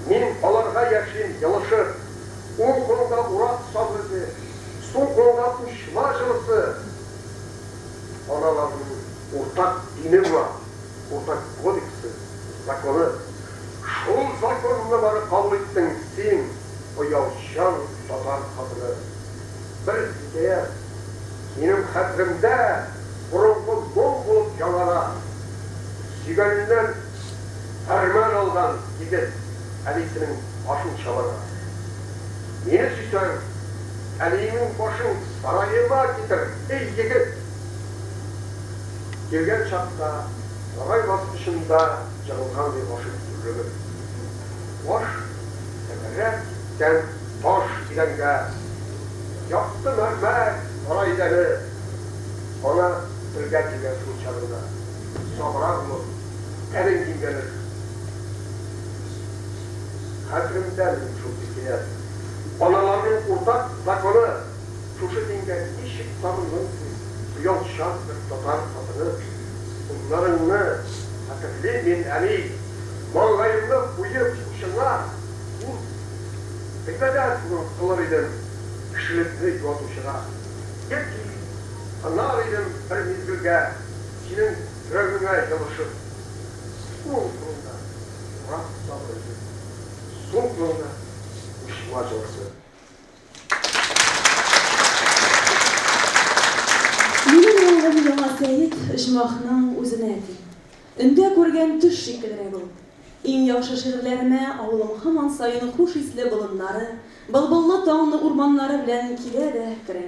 L: Мин аларга яшим елышып. Уң кулыңда урак сабы эзе, сул кулыңда учма җылысы. Аналарның уртак дине була, уртак кодексы, законы. Шул законны бары кабул иттең син, оялчан татар хатыны. Бер хикәя минем хәтеремдә борынгы моң булып яңара. Сөйгәненнән фәрман алган егет әнисенең башын чабарга. Мине сөйсәң, әниеңнең башын сараема китер, эй егет! Килгән чакта сарай баскычында җыгылган ди гашыйк бөрлегеп. Баш тәгәрәп киткән таш идәнгә. Якты мәрмәр сарай идәне аңа телгә килгән шул чагында. Саграк булып, тәнең имгәнер. Хәтеремдә минем шул хикәят. Аналарның уртак законы, шушы дингә ничек табындың син, оялчан бер татар хатыны? Кулларыңны хәтерлим мин, әни, маңгаемны куеп учыңа, ул гыйбадәт булып кылыр идем кешелекне юатучыга. Яки тынар идем бер мизгелгә синең йөрәгеңә елышып. Уң кулыңда урак сабы эзе, сул кулыңда учма җылысы.
C: Минем улым Яңа Сәет оҗмахның үзенә тиң. Өндә күргән төш шикеллерәк ул. Иң яхшы шигырьләремә авылым һаман саен хуш исле болыннары, былбыллы таңны урманнары белән килә дә керә.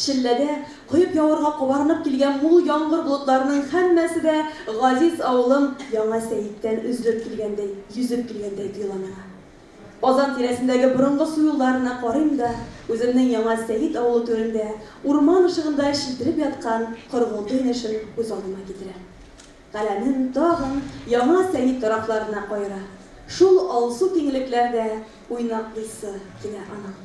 C: Челләдә коеп яварга кабарынып килгән мул яңгыр болытларының һәммәсе дә газиз авылым Яңа Сәеттән өзелеп килгәндәй, йөзеп килгәндәй тоела миңа. Казан тирәсендәге борынгы су юлларына карыйм да, үземнең Яңа Сәет авылы түрендә, урман ышыгында челтереп яткан Коргылты инешен күз алдыма китерәм. Каләмем тагын Яңа Сәет тарафларына каера. Шул алсу киңлекләрдә уйнаклыйсы килә аның.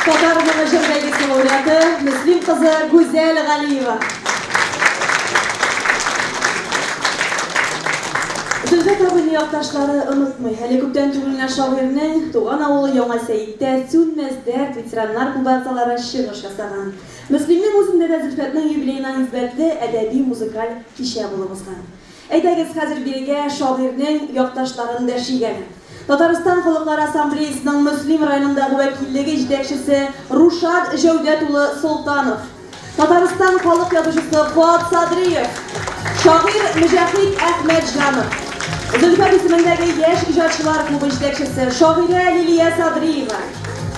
C: Татар моңы җыр бәйгесе лауреаты Мөслим кызы Гүзәл Галиева. Зөлфәт абыйны якташлары онытмый. Әле күптән түгел генә шагыйрьнең туган авылы Яңа Сәеттә Сүнмәс дәрт ветераннар клубы әгъзалары чыгыш ясаган. Мөслимнең үзендә көндә дә Зөлфәтнең юбилеена нисбәтле әдәби-музыкаль кичә булып узган. Әйдәгез, хәзер бирегә шагыйрьнең якташларын дәшик әле. Татарстан Халыклар Ассамблеясының Мөслим районындагы вәкиллеге җитәкчесе Рушад Җәүдәт улы Солтанов, Татарстан халык язучысы Фоат Садриев, шагыйрь Мөҗәһит Әхмәтҗанов, Зөлфәт исемендәге яшь иҗатчылар клубы җитәкчесе, шагыйрә Лилия Садриева,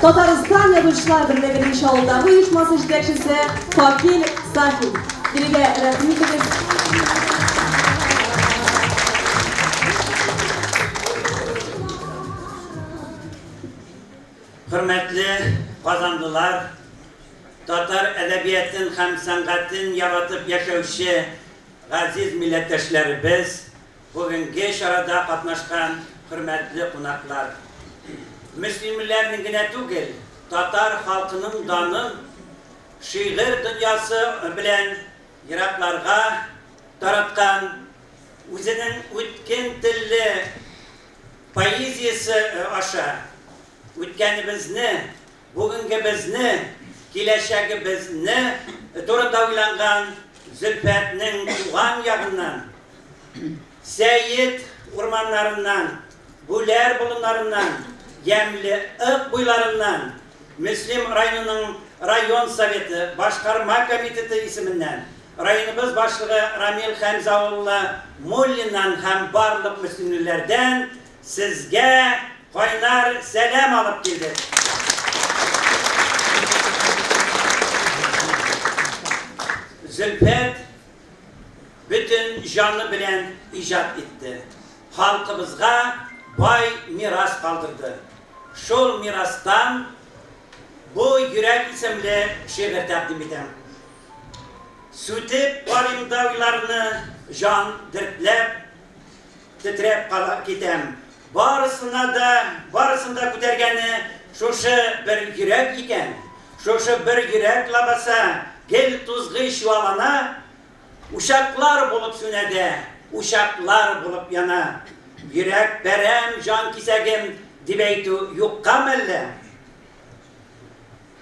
C: Татарстан Язучылар берлегенең Чаллыдагы оешмасы җитәкчесе Факил Сафин. Бирегә рәхим итегез.
M: Хөрмәтле казанлылар, татар әдәбиятын һәм сәнгатен яратып яшәүче газиз милләттәшләребез, бүгенге чарада катнашкан хөрмәтле кунаклар! Мөслимлеләрнең генә түгел, татар халкының данын шигырь дөньясы белән еракларга тараткан, үзенең үткен телле поэзиясе аша үткәнебезне, бүгенгебезне, киләчәгебезне турында уйланган Зөлфәтнең туган ягыннан, Сәет урманнарыннан, Бүләр болыннарыннан, ямьле Ык буйларыннан Мөслим районының район Советы башкарма комитеты исеменнән, районыбыз башлыгы Рамил Хәмзә улы Муллиннан һәм барлык мөслимлеләрдән сезгә кайнар сәлам алып килдек. Зөлфәт бөтен җаны белән иҗат итте, халкыбызга бай мирас калдырды. Шул мирастан Бу йөрәк исемле шигырь тәкъдим итәм. Сүтеп карыйм да уйларны, җан дертләп, тетрәп кала китәм. Барысына да, барысын да күтәргәне шушы бер йөрәк икән. Шушы бер йөрәк лабаса, гел тузгый чуалана, Учаклар булып сүнә дә, учаклар булып яна. Йөрәк парәм, җан кисәгем, дип әйтү юкка мәллә?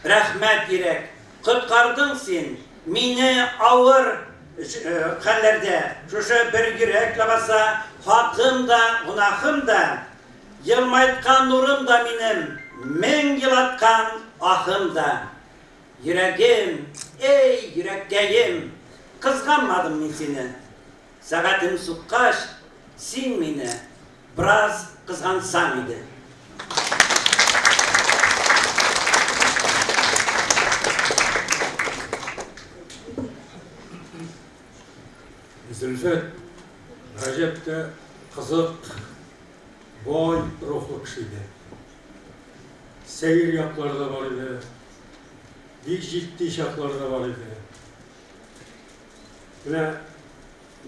M: Рәхмәт, йөрәк, коткардың син мине авыр хәлләрдә. Шушы бер йөрәк ләбаса, хакым да, гөнаһым да, елмайткан нурым да минем, мең елаткан аһым да. Йөрәгем, эй, йөрәккәем, Кызганмадым мин сине. Сәгатем суккач, син мине Бераз кызгансаң иде.
H: Зөлфәт гаҗәп тә кызык, бай рухлы кеше иде. Сәер яклары да бар иде, бик җитди чаклары да бар иде. Менә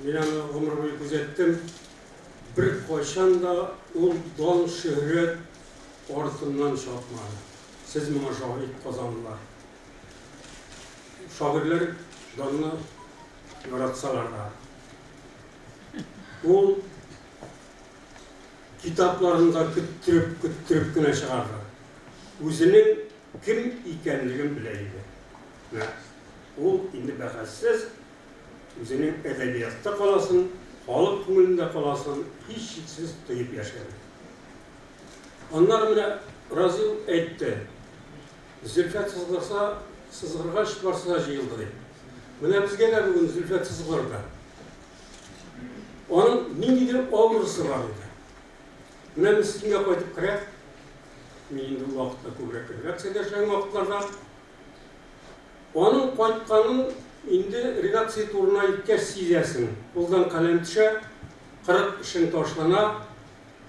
H: мин аны гомер буе күзәттем. Беркайчан да ул дан-шөһрәт артыннан чапмады. Сез моңа шаһит, казанлылар. Шагыйрьләр данны яратсалар да. Ул Китапларын да көттереп-көттереп кенә чыгарды. Үзенең кем икәнлеген белә иде. Менә ул инде бәхәссез үзенең әдәбиятта каласын, халык күңелендә каласын һичшиксез тоеп яшәде. Аннары менә Разил әйтте, Зөлфәт сызгырса, сызгыргач барсы да җыелды дип. Менә безгә дә бүген Зөлфәт сызгырды. Аның ниндидер аурасы бар иде. Менә Мөслимгә кайтып керә. Мин инде ул вакытта күбрәк редакциядә эшләгән вакытларда. Аның кайтканын инде редакция турына җиткәч сизәсең. Кулдан каләм төшә, 40 эшең ташлана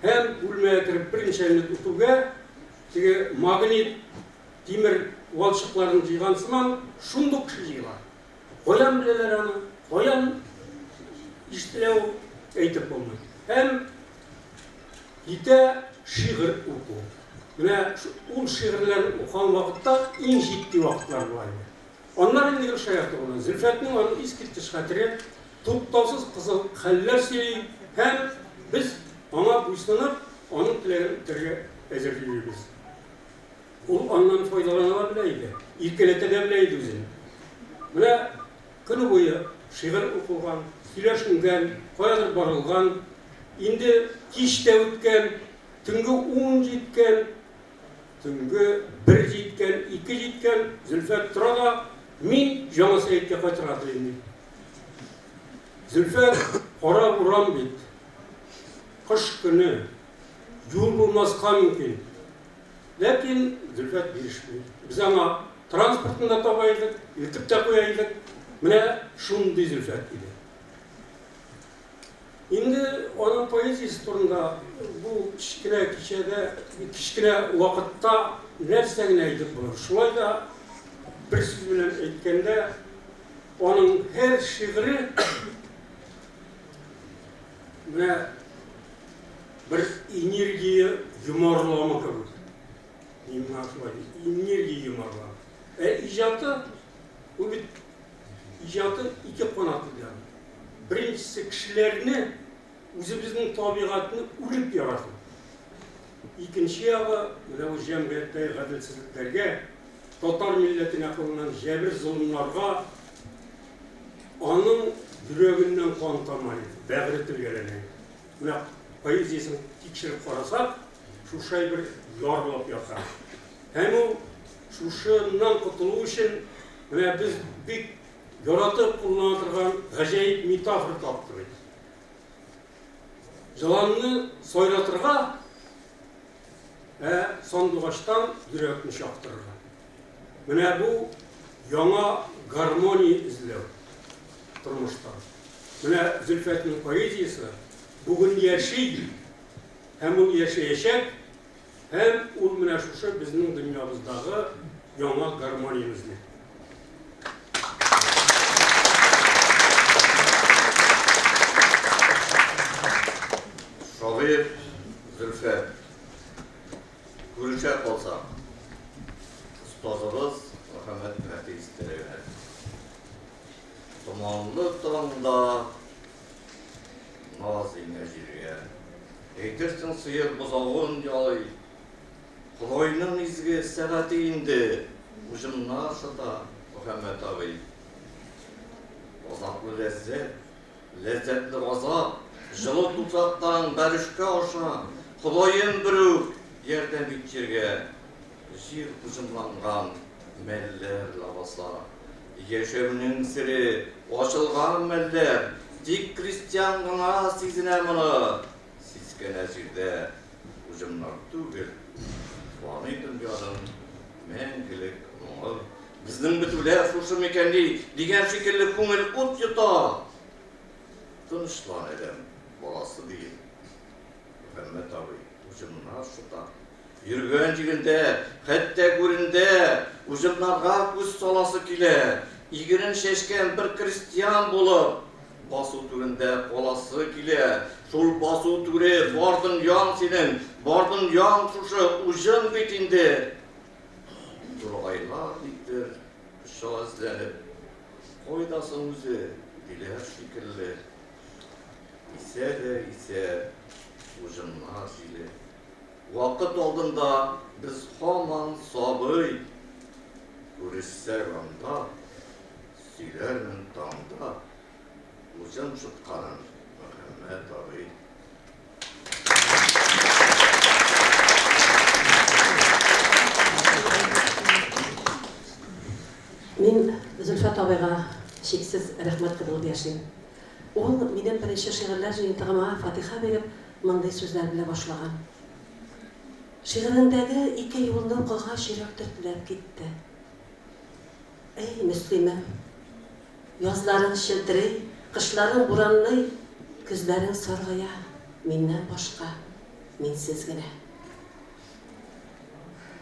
H: һәм бүлмәгә кереп берничә минут үтүгә теге магнит тимер валчыкларын җыйган сыман шундук кеше җыела. Каян беләләр аны, каян ишетелә ул, әйтеп булмый. Һәм китә шигырь уку. Менә ул шигырьләрне укыган вакытта иң җитди вакытлар була иде. Аннары инде гел шаярту була. Зөлфәтнең аның искиткеч хәтере, туктаусыз кызык хәлләр сөйли һәм без аңа буйсынып, аның теләген үтәргә әзер йөрибез. Ул аннан файдалана да белә иде, иркәләтә дә белә иде үзен.
N: Менә көне буе шигырь укылган, сөйләшенгән, каядыр барылган, инде кич тә үткән, төнге ун җиткән, төнге бер җиткән, ике җиткән, Зөлфәт тора да, мин Яңа Сәеткә кайтырга телим, ди. Зөлфәт, кара буран бит. Кыш көне, юл булмаска мөмкин. Ләкин Зөлфәт бирешми. Без аңа транспортны да таба идек, илтеп тә куя идек. Менә шундый Зөлфәт иде. Инде аның поэзиясе турында бу кечкенә кичәдә, кечкенә вакытта нәрсә генә әйтеп булыр. Шулай да бер сүз белән әйткәндә, аның һәр шигыре менә бер энергия йомарламы кебек. Мин моңа шулай дим, энергия йомарламы. Ә иҗаты, ул бит иҗаты ике канатлы дигән. Беренчесе кешеләрне, үзебезнең табигатьне үлеп ярату. Икенче ягы, менә бу җәмгыятьтәге гаделсезлекләргә, татар милләтенә кылынган җәбер-золымнарга аның йөрәгеннән кан тама иде, бәгыре телгәләнә иде. Менә поэзиясен тикшереп карасак, шушы әйбер ярылып ята. Һәм ул шушыннан котылу өчен менә без бик яратып куллана торган гаҗәеп метафора тапты бит. Җыланны сайратырга, ә сандугачтан йөрәкне чактырырга. Менә бу яңа гармония эзләү тормышта. Менә Зөлфәтнең поэзиясе бүген яши һәм ул яшәячәк, һәм ул менә шушы безнең дөньябыздагы яңа гармонияне эзли.
O: Шагыйрь Зөлфәт. Күрешә калсак, остазыбыз Мөхәммәт Нәфис теләгенә. Томанлы таңда наз иңә җиргә. Әйтерсең сыер бозавын ялый. Ходайның изге сәгате инде, уҗымнар шыта, Мөхәммәт абый. Газаплы ләззәт, Ләззәтле газап, җылы туфрактан бәрешкә аша, Ходаем берүк, ярдәм ит җиргә. Җир уҗымланган мәлләр лабаса. Яшәүнең сере ачылган мәлләр, Тик крестьян гына сизенә моны. Сискәнә җирдә уҗымнар түгел, Фани дөньяның мәңгелек моңы. Безнең бетүләр шушы микәнни, дигән шикелле күңел ут йота. Тынычлан, адәм баласы, дием. Мөхәммәт абый уҗымнар шыта. Йөргән җирендә, хәтта гүрендә уҗымнарга күз саласы килә. Игенен чәчкән бер крестьян булып, басу түрендә каласы килә. Шул басу түре бар дөньяң синең, бар дөньяң шушы уҗым бит инде. Тургайлар никтер оча эзләнеп, Кайда соң үзе, диләр шикелле. Исә дә исә уҗымнар җиле. Вакыт алдында без һаман сабый. Күрешсәк анда, сөйләрмен таңда. Уҗым шытканын Мөхәммәт абый.
P: Мин Зөлфәт абыйга чиксез рәхмәтле булып яшим. Ул минем беренче шигырьләр җыентыгыма фатиха биреп, мондый сүзләр белә башлаган. Шигыреңдәге ике юлны укыгач йөрәк тертләп китте. Әй, Мөслимем! Язларың челтери, кышларың буранлый, көзләрең саргая, миннән башка, минсез генә.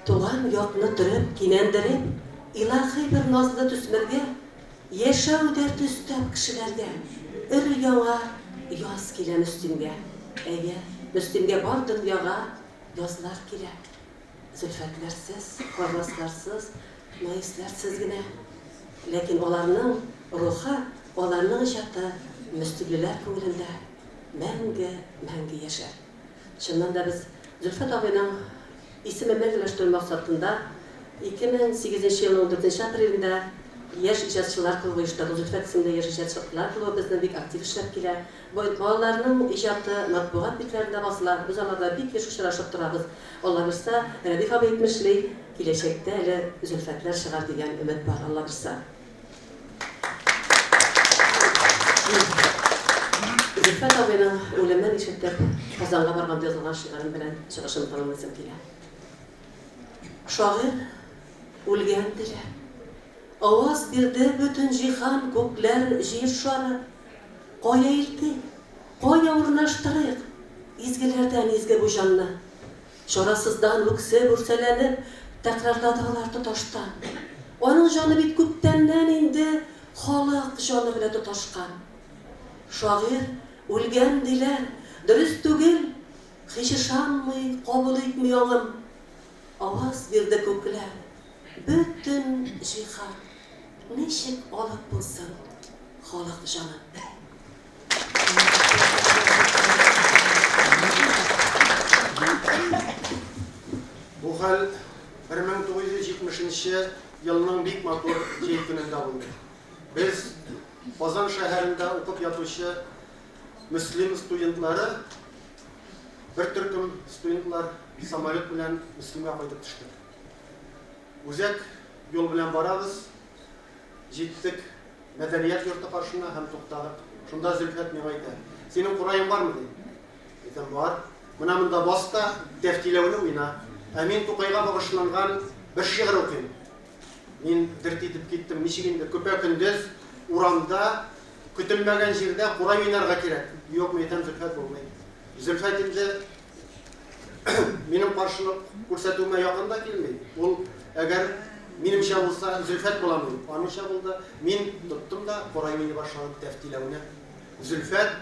P: Туган якны төреп, кинәндереп, илаһи бер назлы төсмергә, яшәү дәрте өстәп кешеләргә, өр-яңа яз килә Мөслимгә. Әйе, Мөслимгә бар дөньяга язлар килә. Зөлфәтләрсез, Харрасларсыз, Наисләрсез генә. Ләкин аларның рухы, аларның иҗаты мөслимлеләр күңелендә мәңге, мәңге яшәр. Чыннан да без Зөлфәт абыйның исемен мәңгеләштерү максатында 2008 елның ундүртенче апрелендә Яшь иҗатчылар клубы оештырды. Зөлфәт исемле яшь иҗатчылар клубы безнең бик актив эшләп килә. Балаларның иҗаты матбугат битләрендә басыла. Без алар белән бик еш очрашып торабыз. Алла бирса, Рәдиф абый әйтмешли, киләчәктә әле Зөлфәтләр чыгар дигән өмет бар, Алла бирса. Зөлфәт абыйның үлемен ишетеп, Казанга барганда язылган шигырем белән чыгышым тәмамлыйсым килә. Шагыйрь үлгән диләр. Аваз бирде бөтен җиһан, күкләр, җир шары. Кая илтик, кая урнаштырыйк изгеләрдән изге бу җанны? Чарасыздан үксеп, үрсәләнеп, тәкрарлады алар тоташтан. Аның җаны бит күптәннән инде халык җаны белән тоташкан. Шагыйрь үлгән диләр, дөрес түгел, һич ышанмый, кабул итми аңым. Аваз бирде күкләр, бөтен җиһан, ничек алып булсын халык җанын?
Q: Бу хәл 1970 нче елның бик матур җәй көнендә булды. Без, Казан шәһәрендә укып ятучы Мөслим студентлары, бер төркем студентлар самолет белән Мөслимгә кайтып төштек. Үзәк юл белән барабыз, җиттек мәдәният йорты каршына һәм туктадык. Шунда Зөлфәт миңа әйтә, Синең кураең бармы? ди. Әйтәм, бар. Менә монда бас та, тәфтиләүне уйна. Ә мин Тукайга багышланган бер шигырь укыйм. Мин дерт итеп киттем, ничек инде көпә-көндез урамда, көтелмәгән җирдә курай уйнарга кирәк. Юк, мин әйтәм, Зөлфәт, булмый. Зөлфәт инде минем каршылык күрсәтүемә якын да килми. Ул, әгәр минемчә булса, Зөлфәт буламы дип, аныңча булды. Мин тоттым да курай уйный башладым, тәфтиләүне. Зөлфәт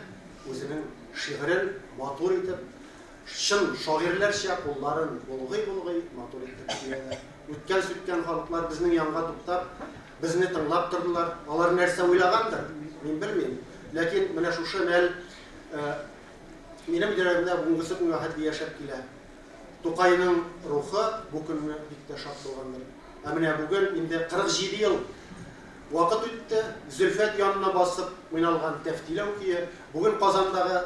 Q: үзенең шигырен матур итеп, Чын шагыйрьләрчә кулларын болгый-болгый матур итеп сөйләде. Үткән-сүткән халыклар безнең янга туктап, безне тыңлап тордылар. Алар нәрсә уйлагандыр, мин белмим. Ләкин менә шушы мәл минем йөрәгемдә бүгенгесе көнгә хәтле яшәп килә. Тукайның рухы бу көнне бик тә шат булгандыр. Ә менә бүген инде 47 ел вакыт үтте, Зөлфәт янына басып уйналган Тәфтиләү көе бүген Казандагы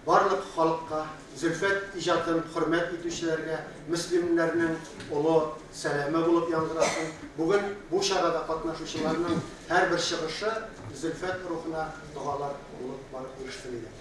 Q: Барлык халыкка, Зөлфәт иҗатын хөрмәт итүчеләргә мөслимнәрнең олы сәламе булып яңгырасын. Бүген бу чарада катнашучыларның һәрбер чыгышы Зөлфәт рухына догалар булып барып ирешсен иде.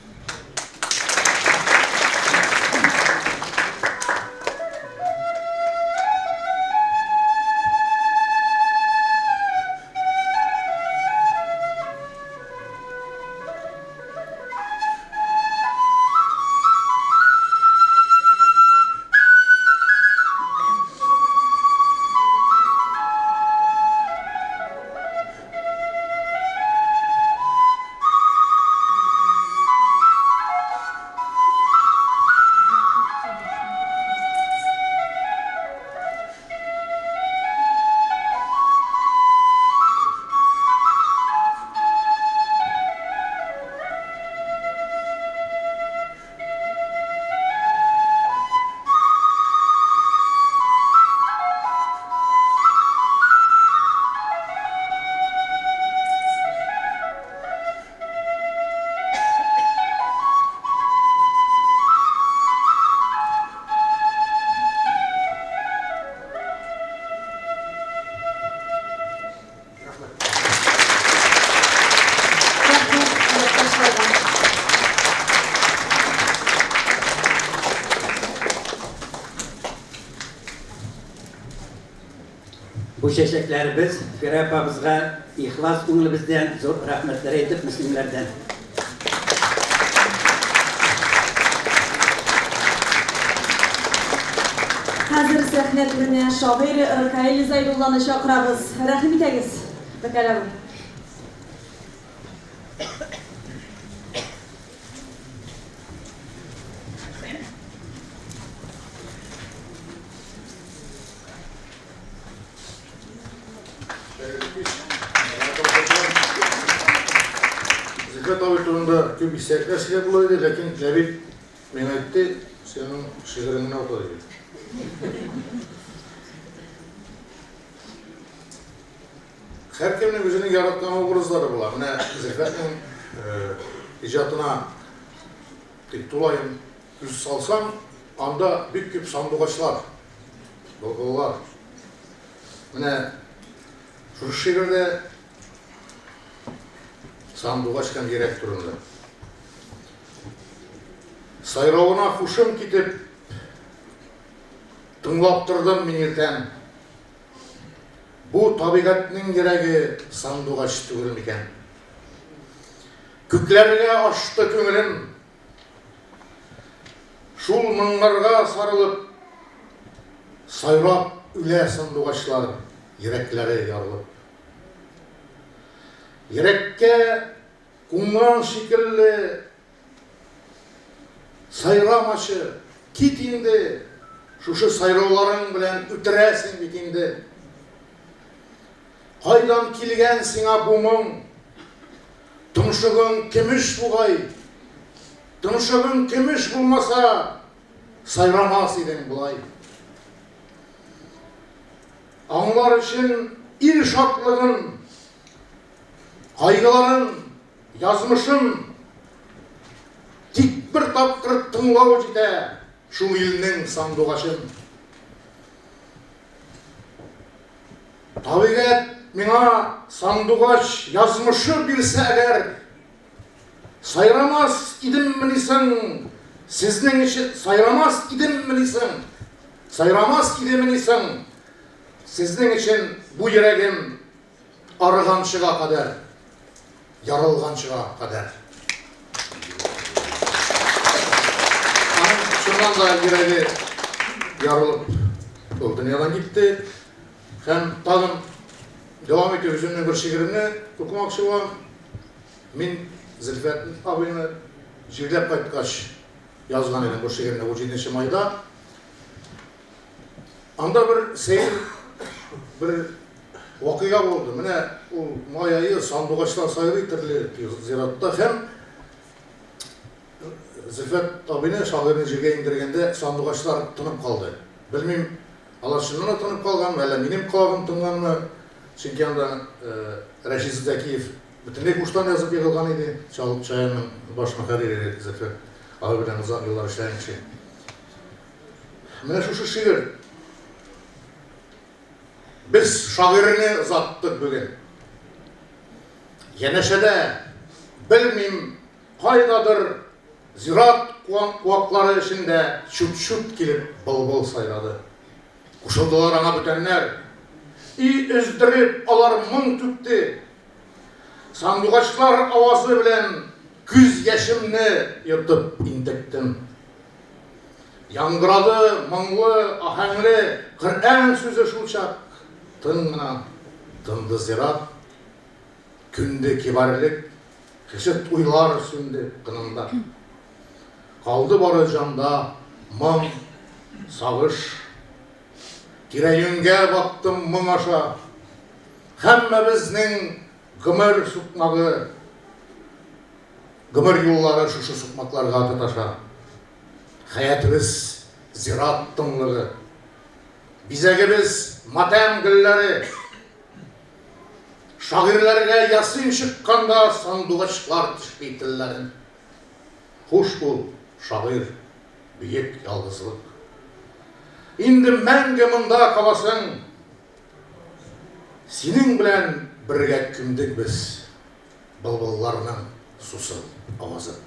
M: Бу чәчәкләребез Фирая апабызга ихлас күңелебездән зур рәхмәтләр әйтеп мөслимнәрдән.
C: Хәзер сәхнә түренә шагыйрь Ркаил Зәйдулланы чакырабыз. Рәхим итәгез, Ркаил абый.
R: Зөлфәт абый турында күп истәлекләр сөйләп була иде, ләкин Ләбиб миңа әйтте, син аның шигырен генә укы, диде. Һәркемнең үзенең яраткан образлары була. Менә Зөлфәтнең иҗатына тик тулаем күз салсаң, анда бик күп сандугачлар, былбыллар. Менә шушы шигырьдә сандугач һәм йөрәк турында. Сайравына хушым китеп, тыңлап тордым мин иртән. Бу табигатьнең йөрәге сандугач түгел микән? Күкләргә ашты күңелем. Шул моңнарга сарылып, сайрап үлә сандугачлар, йөрәкләре ярылып. Йөрәккә кунган шикелле Сайрамачы, кит инде, шушы сайрауларың белән үтерәсең бит инде. Кайдан килгән сиңа бу моң? Томшыгың көмеш бугай. Томшыгың көмеш булмаса, сайрамас идең болай. Аңлар өчен ил шатлыгын, кайгыларын Язмышым тик бер тапкыр тыңлау җитә шул илнең сандугачын. Табигать миңа сандугач язмышы бирсә әгәр, сайрамас идеммени соң сезнең өчен, сайрамас идеммени соң, сайрамас идемени соң сезнең өчен бу йөрәгем Арыганчыга кадәр, ярылганчыга кадәр. Аның чыннан да йөрәге ярылып ул дөньядан китте. Һәм тагын дәвам итеп үземнең бер шигыремне укымакчы булам. Мин Зөлфәт абыйны җирләп кайткач язган идем бу шигырьне 17 майда. Анда бер сәер бер вакыйга булды. Менә ул май ае сандугачлар сайрый төрле зиратта һәм Зөлфәт абыйны шагыйрьне җиргә иңдергәндә сандугачлар тынып калды. Белмим, алар чыннан да тынып калганмы, әллә минем колагым тынганмы? Чөнки анда Рәшит Зәкиев бөтенләй һуштан язып егылган иде. Чаянның баш мөхәррире Зөлфәт абый белән озак еллар эшләгән кеше. Менә шушы шигырь. Без шагыйрьне озаттык бүген. Янәшәдә, белмим, кайдадыр зират куаклары эчендә чут-чут килеп былбыл сайрады. Кушылдылар аңа бүтәннәр. И өздереп алар моң түкте. Сандугачлар авазы белән күз яшемне йотып интектем. Яңгырады моңлы, аһәңле Коръән сүзе шулчак. Тын гына тынды зират. Күнде кибарьлек, хесет уйлар сүнде кынында. Калды бары җанда моң, сагыш. Тирә-юньгә бактым моң аша. Һәммәбезнең гомер сукмагы. Гомер юллары шушы сукмакларга тоташа. Хәятыбыз, зират тынлыгы. Бизәгебез, матәм гөлләре. Шагыйрьләргә ясин чыкканда сандугачлар тешли телләрен. Хуш бул, шагыйрь, бөек ялгызлык. Инде мәңге монда каласың. Синең белән бергә күмдек без. Былбылларның сусыл авазы.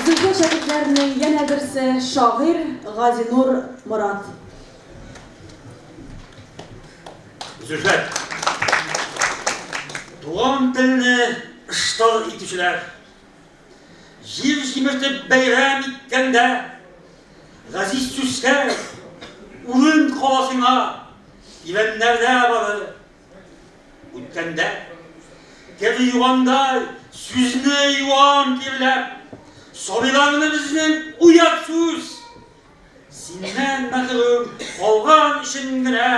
C: Зөлфәт шәкертләренең янә берсе, шагыйрь Газинур Морат.
M: Зөлфәт. Туган телне ыштыр итүчеләр. Җир җимертеп бәйрәм иткәндә, Газиз сүзгә урын кала сиңа, Кибәннәрдә бары үткәндә. Кер югандай сүзне юам тирләп, Сабыйларны безнең уят сүз. Синнән мәхрүм калган өчен генә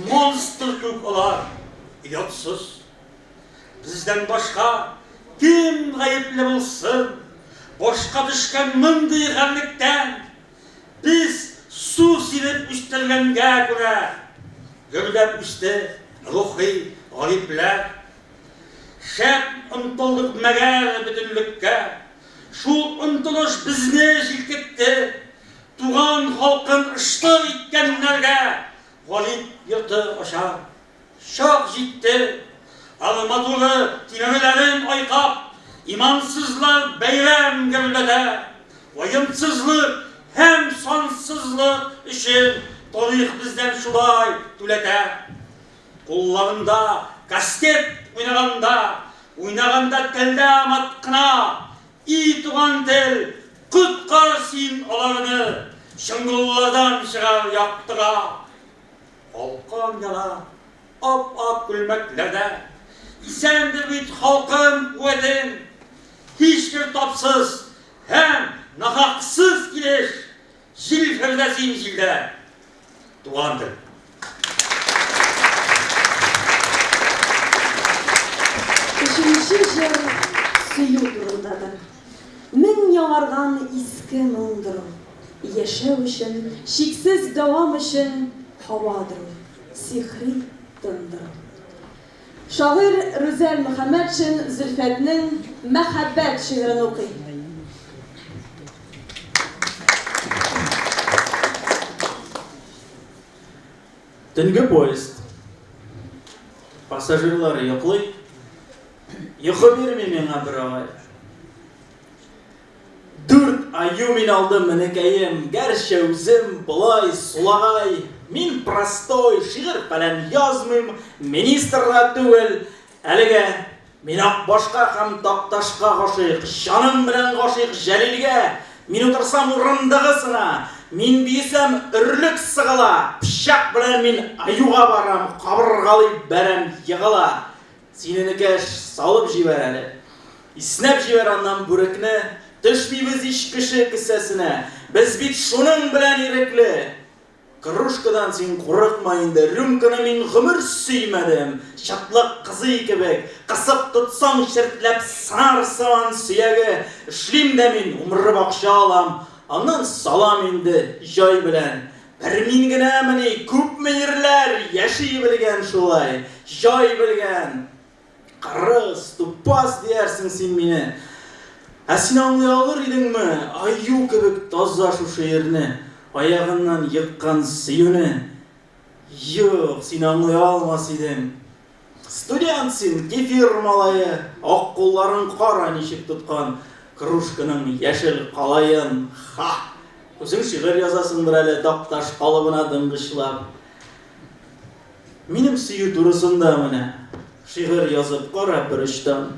M: Монстр күк алар, оятсыз. Бездән башка кем гаепле булсын? Башка төшкән мондый гарьлектән? Без
S: Су сибеп үстергәнгә күрә, Гөрләп үсте рухи галипләр. Шәп омтылдык мәгәр бөтенлеккә, Шул омтылыш безне җилкетте. Туган халкын ыштыр иткәннәргә Галип йорты ачар чак җитте. Арматура тимерләрен айкап, Имансызлар бәйрәм гөрләтә. Ваемсызлык һәм сансызлык өчен Тарих бездән шулай түләтә. Кулларында кастет уйнаганда, Уйнаганда телдә мат кына, И туган тел, коткар син аларны, Чоңгыллардан чыгар яктыга. Калкан яна ап-ак күлмәкләрдә, Исәндер бит халкым куәтең. Һичбер тапсыз һәм нахаксыз килеш Җилфердә син җилдә, туган тел.
C: Өченче җыр сөю турындадыр. Мең яңарган иске моңдыр ул. Яшәү өчен, чиксез дәвам өчен һавадыр ул, сихри тындыр ул. Шагыйрь Рүзәл Мөхәммәтшин Зөлфәтнең Мәхәббәт шигырен укый.
D: Төнге поезд. Пассажирлар йоклый. Йокы бирми миңа бер агай. Дүрт аю мин алдым, энекәем, Гәрчә үзем болай сулагай. Мин простой, шигырь фәлән язмыйм, Министр да түгел әлегә. Мин Акбашка һәм Такташка гашыйк, Җаным белән гашыйк Җәлилгә. Мин утырсам, урындыгы сына, Мин биесәм, өрлек сыгыла. Пычак белән мин аюга барам, Кабыргалый бәрәм, егыла. Син, энекәш, салып җибәр әле. Иснәп җибәр аннан бүрекне. Төшмибез ич кеше кесәсенә. Без бит шуның белән ирекле. Кружкадан син курыкма инде, рюмканы мин гомер сөймәдем. Чытлык кызый кебек, кысып тотсаң, чертләп сынар сыман сөяге. Эшлим дә мин, умырып акча алам. Аннан салам инде, җай белән. Бер мин генәмени, күпме ирләр яши белгән шулай, җай белгән. Кырыс, тупас диярсең син мине. Ә син аңлый алыр идеңме, аю кебек таза шушы ирне, аягыннан еккан сөюне? Юк, син аңлый алмас идең. Студент син, кефир малае, ак кулларың кара ничек тоткан кружканың яшел калаен, ха! Үзең шигырь язасыңдыр әле, такташ калыбына дыңгычлап. Минем сөю турысында менә шигырь язып кара бер очтан.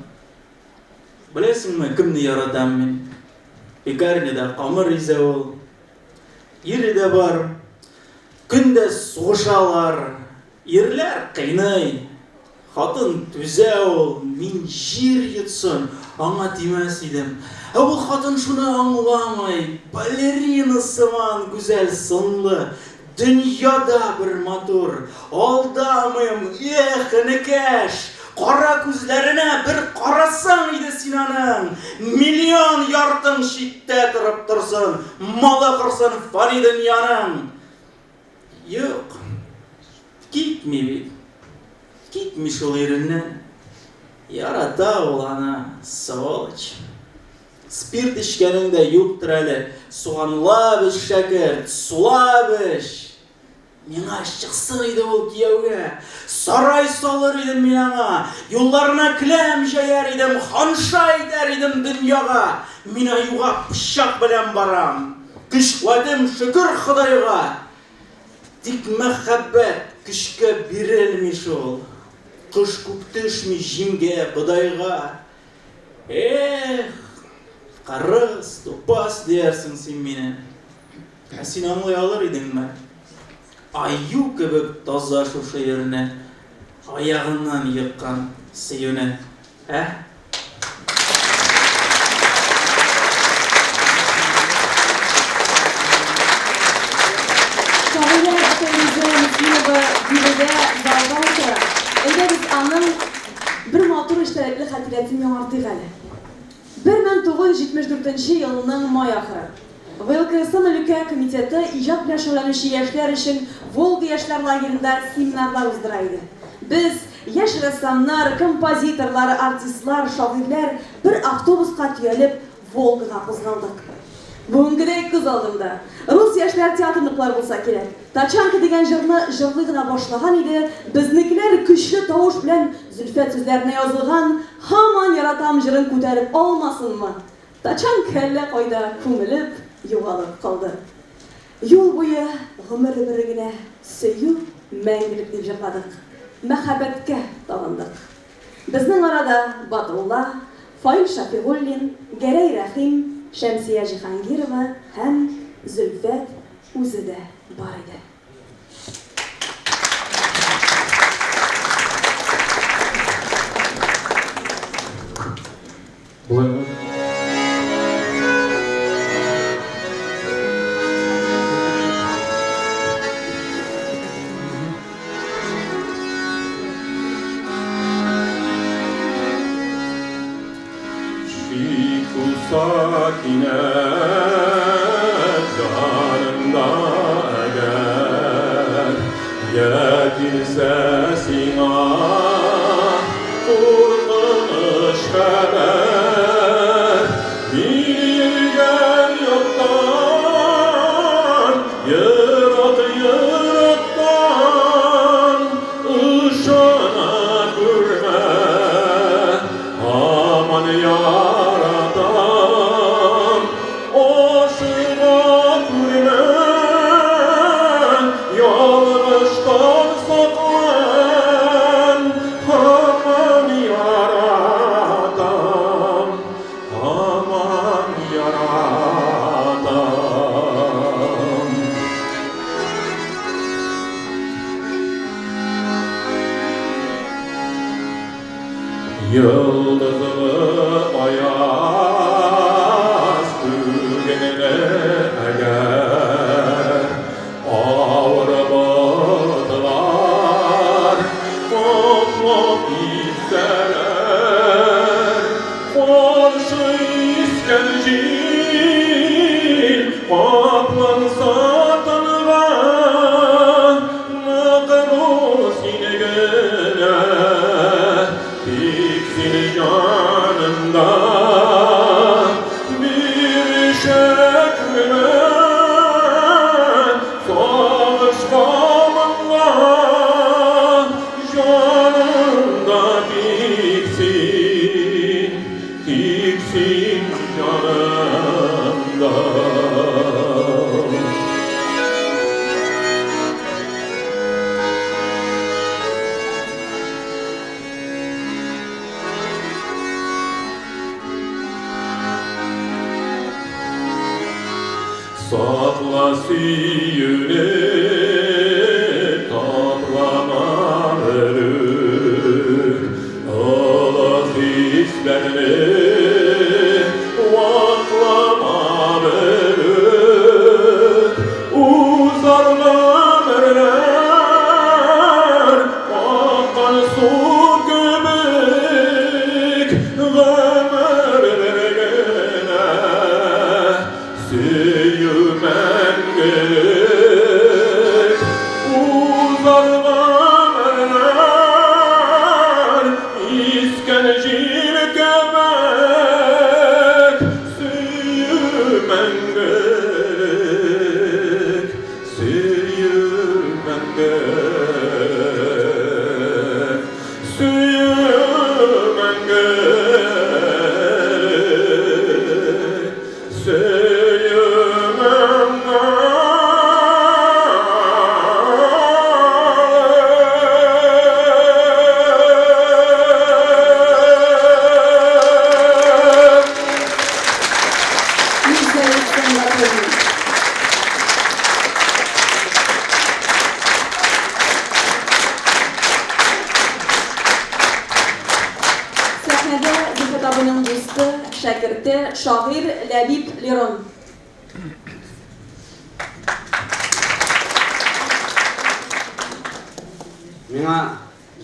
D: Беләсеңме, кемне яратам мин? Пекарняда камыр изә ул. Ире дә бар. Көн дә сугышалар. Ирләр кыйный. Хатын түзә ул, мин җир йотсын, аңа тимәс идем. Ә ул хатын шуны аңламый, балерина сыман гүзәл сынлы, дөньяда бер матур, алдамыйм, эх, энекәш, кара күзләренә бер карасаң иде син аның, миллион яртың читтә торып торсын, малы корсын фани дөньяның. Юк, китми бит. Китми шул иреннән. Ярата ул аны, сволочь. Спирт эчкәнең дә юктыр әле. Суганлап эч, шәкерт, сулап эч. Миңа чыксын иде ул кияүгә. Сарай салыр идем мин аңа. Юлларына келәм җәяр идем, ханша итәр идем дөньяга. Мин аюга пычак белән барам. Көч-куәтем шөкер Ходайга. Тик мәхәббәт көчкә бирелми шул. Кош күк төшми җимгә, бодайга. Эх, кырыс, тупас диярсең син мине. Ә син аңлый алыр идеңме? Аю кебек таза шушы ирне, аягыннан еккан сөюне, ә?
C: Шагыйрә Фәйрүзә Мөслимова биредә залда утыра. Әйдәгез, аның бер матур эчтәлекле хатирәсен яңартыйк әле. 1974 елның май ахыры. ВЛКСМ өлкә комитеты иҗат белән шөгыльләнүче яшьләр өчен Волга яшьләр лагеренда семинарлар уздыра иде. Без, яшь рәссамнар, композиторлар, артистлар, шагыйрьләр бер автобуска төялеп Волгага кузгалдык. Бүгенгедәй күз алдымда. Рус яшьләр театрыныкылар булса кирәк. Тачанка дигән җырны җырлый гына башлаган иде, безнекеләр көчле тавыш белән Зөлфәт сүзләренә язылган Һаман яратам җырын күтәреп алмасынмы? Тачанка әллә кайда күмелеп, югалып калды. Юл буе гомер-гомер генә сөю мәңгелек дип җырладык, мәхәббәткә табындык. Безнең арада Батулла, Фаил Шәфигуллин, Гәрәй Рәхим, Шәмсия Җиһангирова һәм Зөлфәт үзе дә бар иде.
H: Болаймы?
T: Шик булса кинәт җаныңда әгәр, Я килсә сиңа куркыныч хәбәр, Мин йөргән яктан, ерак-ерактан Ышана күрмә, һаман яратам. Ашыга күрмә, ялгыштан саклан, һаман яратам, һаман яратам. Йолдызлы аяз күгеңне әгәр авыр болытлар каплап китсәләр, каршы искән җил капланса тынга, нык бул син генә, тик син җанымда бирешә күрмә, сагышка моңга, җанымда тик син, тик син җанымда. Сакла сөюне, таплама берүк, Олы хисләрне ваклама берүк. Узар гомерләр аккан су кебек, гомер бер генә, сөю мәңгелек. Узар гомерләр искән җил кебек, сөю мәңгелек, сөю мәңгелек, сөю мәңгелек, сөю мәңгелек.
C: Мирзаев Сәнгатуллин. Сәхнәдә Зөлфәт абыйның дусты, шәкерте, шагыйрь Ләбиб Лерон.
U: Миңа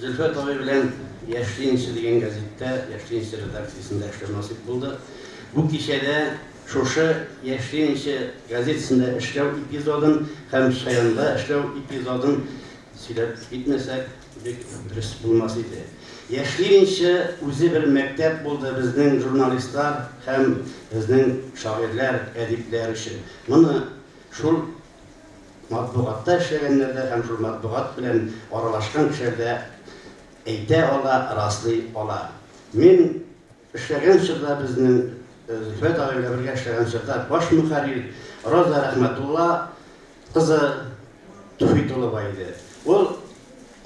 U: Зөлфәт абый белән Яшь ленинчы дигән гәзиттә, Яшь ленинчы редакциясендә эшләү насыйп булды. Бу кичәдә шушы Яшь ленинчы газетасында эшләү эпизодын һәм Чаянда эшләү эпизодын сөйләп китмәсәк, бик дөрес булмас иде. Яшь ленинчы үзе бер мәктәп булды безнең журналистлар һәм безнең шагыйрьләр, әдипләр өчен. Моны шул матбугатта эшләгәннәр дә һәм шул матбугат белән аралашкан кешеләр дә әйтә ала, раслый ала. Мин эшләгән чорда безнең Зөлфәт абый белән бергә эшләгән чорда баш мөхәррир Роза Рәхмәтулла кызы Туфитулова иде. Ул,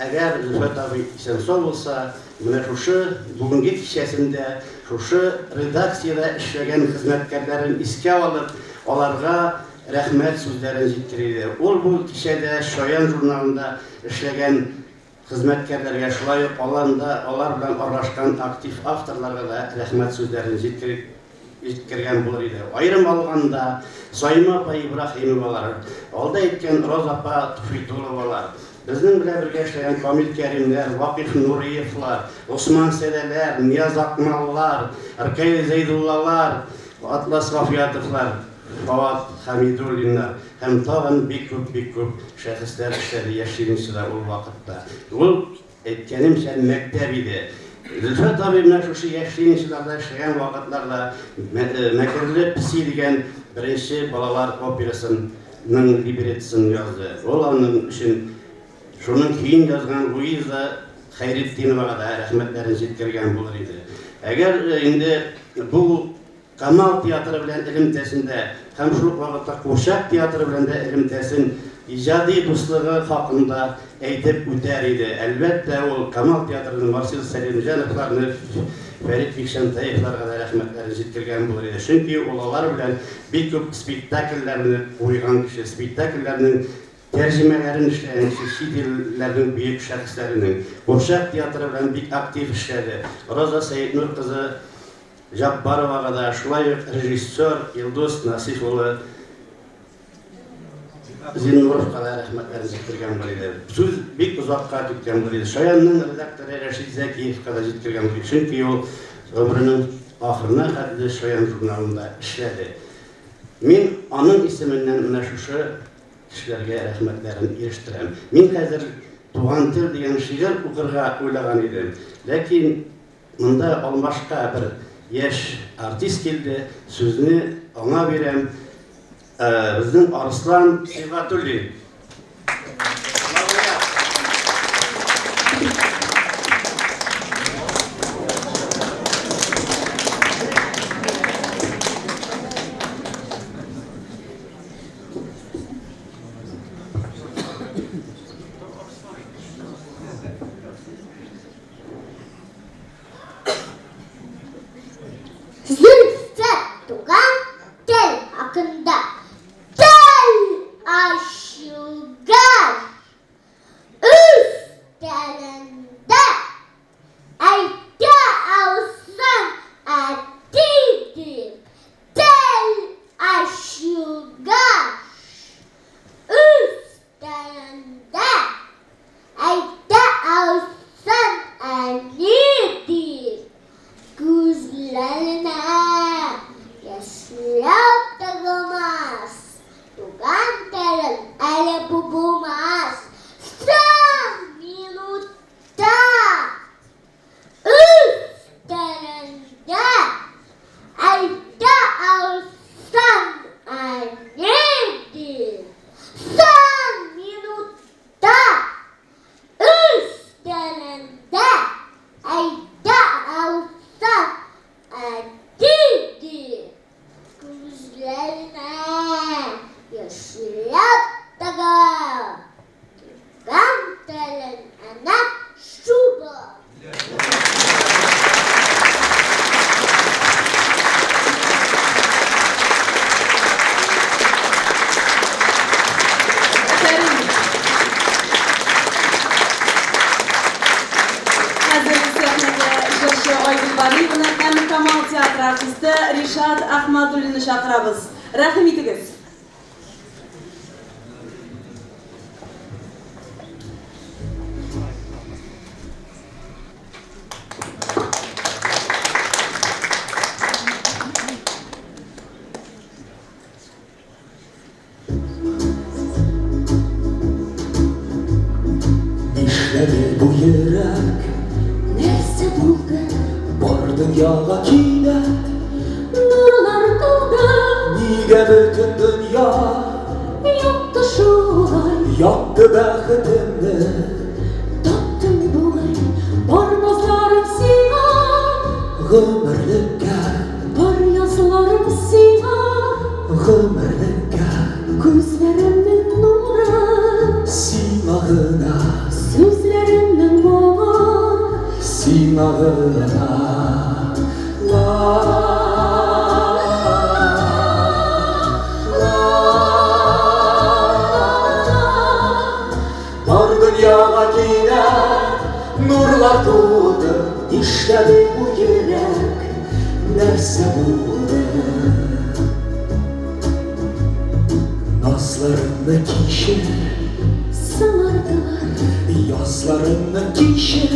U: әгәр Зөлфәт абый исән-сау булса, менә шушы бүгенге кичәсендә шушы редакциядә эшләгән хезмәткәрләрен искә алып, аларга рәхмәт сүзләрен җиткерер иде. Ул бу кичәдә Чаян журналында эшләгән Хезмәткәрләргә, шулай ук аланда алар белән аралашкан актив авторларга да рәхмәт сүзләрен җиткергән булыр иде. Аерым алганда, Саимә апа Ибраһимовалар, алда әйткән Роза апа Туфитуловалар, безнең белән бергә эшләгән Камил Кәримнәр, Вакыйф Нуриевлар, Госман Сәдәләр, Нияз Акмаллар, Ркаил Зәйдуллалар, Атлас Гафиятовлар, Фават Хәмидуллиннар һәм тагын бик күп, бик күп шәхесләр эшләде Яшь ленинчыда ул вакытта. Ул, әйткәнемчә, мәктәп иде. Зөлфәт абый менә шушы Яшь ленинчыларда эшләгән вакытларда Мәкерле песи дигән беренче балалар операсының либреттосын язды. Ул аның өчен шуның көен язган Луиза Хәйретдиновага да рәхмәтләрен җиткергән булыр иде. Әгәр инде бу Камал театры белән элемтәсендә һәм шул ук вакытта Курчак театры белән дә элемтәсен, иҗади дуслыгы хакында әйтеп үтәр иде. Әлбәттә, ул Камал театрының Марсил Сәлимҗановларны, Фәрит Бикчәнтәевларга да рәхмәтләрен җиткергән булыр иде. Чөнки ул алар белән бик күп спектакльләрне куйган кеше, спектакльләрнең тәрҗемәләрен эшләгән кеше, чит илләрнең бөек шәхесләренең. Курчак театры белән бик актив эшләде. Роза Сәетнур кызы Җаббаровага да, шулай ук режиссер Илдус Насыйф улы Зиннуровка да рәхмәтләрен җиткергән булыр иде. Сүз бик озакка киткән булыр иде. Шаянның редакторы Рәшит Зәкиевка да җиткергән булыр иде. Чөнки ул гомеренең ахырына хәтле Шаян журналында эшләде. Мин аның исеменнән менә шушы кешеләргә рәхмәтләрен ирештерәм. Мин хәзер Туган тел дигән шигырь укырга уйлаган идем. Ләкин Монда алмашка бер яшь артист килде, сүзне аңа бирәм. Безнең Арыслан Сибгатуллин.
A: Зөлфәт туган тел хакында тел ачылгач, үз телендә әйтә алсам әти дип тел ачылгач, үз Телендә әйтә алсам әни дип, күзләренә яшьләр тыгылмас, туган телем әле бу булмас. Соң минутта үз телендә әйтә алсам әни дип, соң минутта үз телендә әйтә алсам әти дип, күзләренә яшьләр тыгып, туган телен әнә шул була.
C: Хәзер сәхнәгә җырчы Айгөл Бариеваны һәм Камал театры артисты Ришат Ахмадуллинны чакырабыз. Рәхим итегез!
B: Нишләде бу йөрәк?
I: Нәрсә булды?
B: Бар дөньяга кинәт
I: Нурлар тулды.
B: Нигә бөтен дөнья
I: Якты шулай?
B: Якты бәхетемне
I: Таптым бугай. Бар назларым сиңа.
B: Гомерлеккә.
I: Бар язларым сиңа.
B: Гомерлеккә.
I: Күзләремнең нуры.
B: Сиңа гына.
I: Сүзләремнең моңы.
B: Сиңа гына. Бар дөньяга кинәт нурлар тулды, Нишләде бу йөрәк, нәрсә булды? Назларымны кичер,
I: Сыңардылар.
B: Язларымны кичер,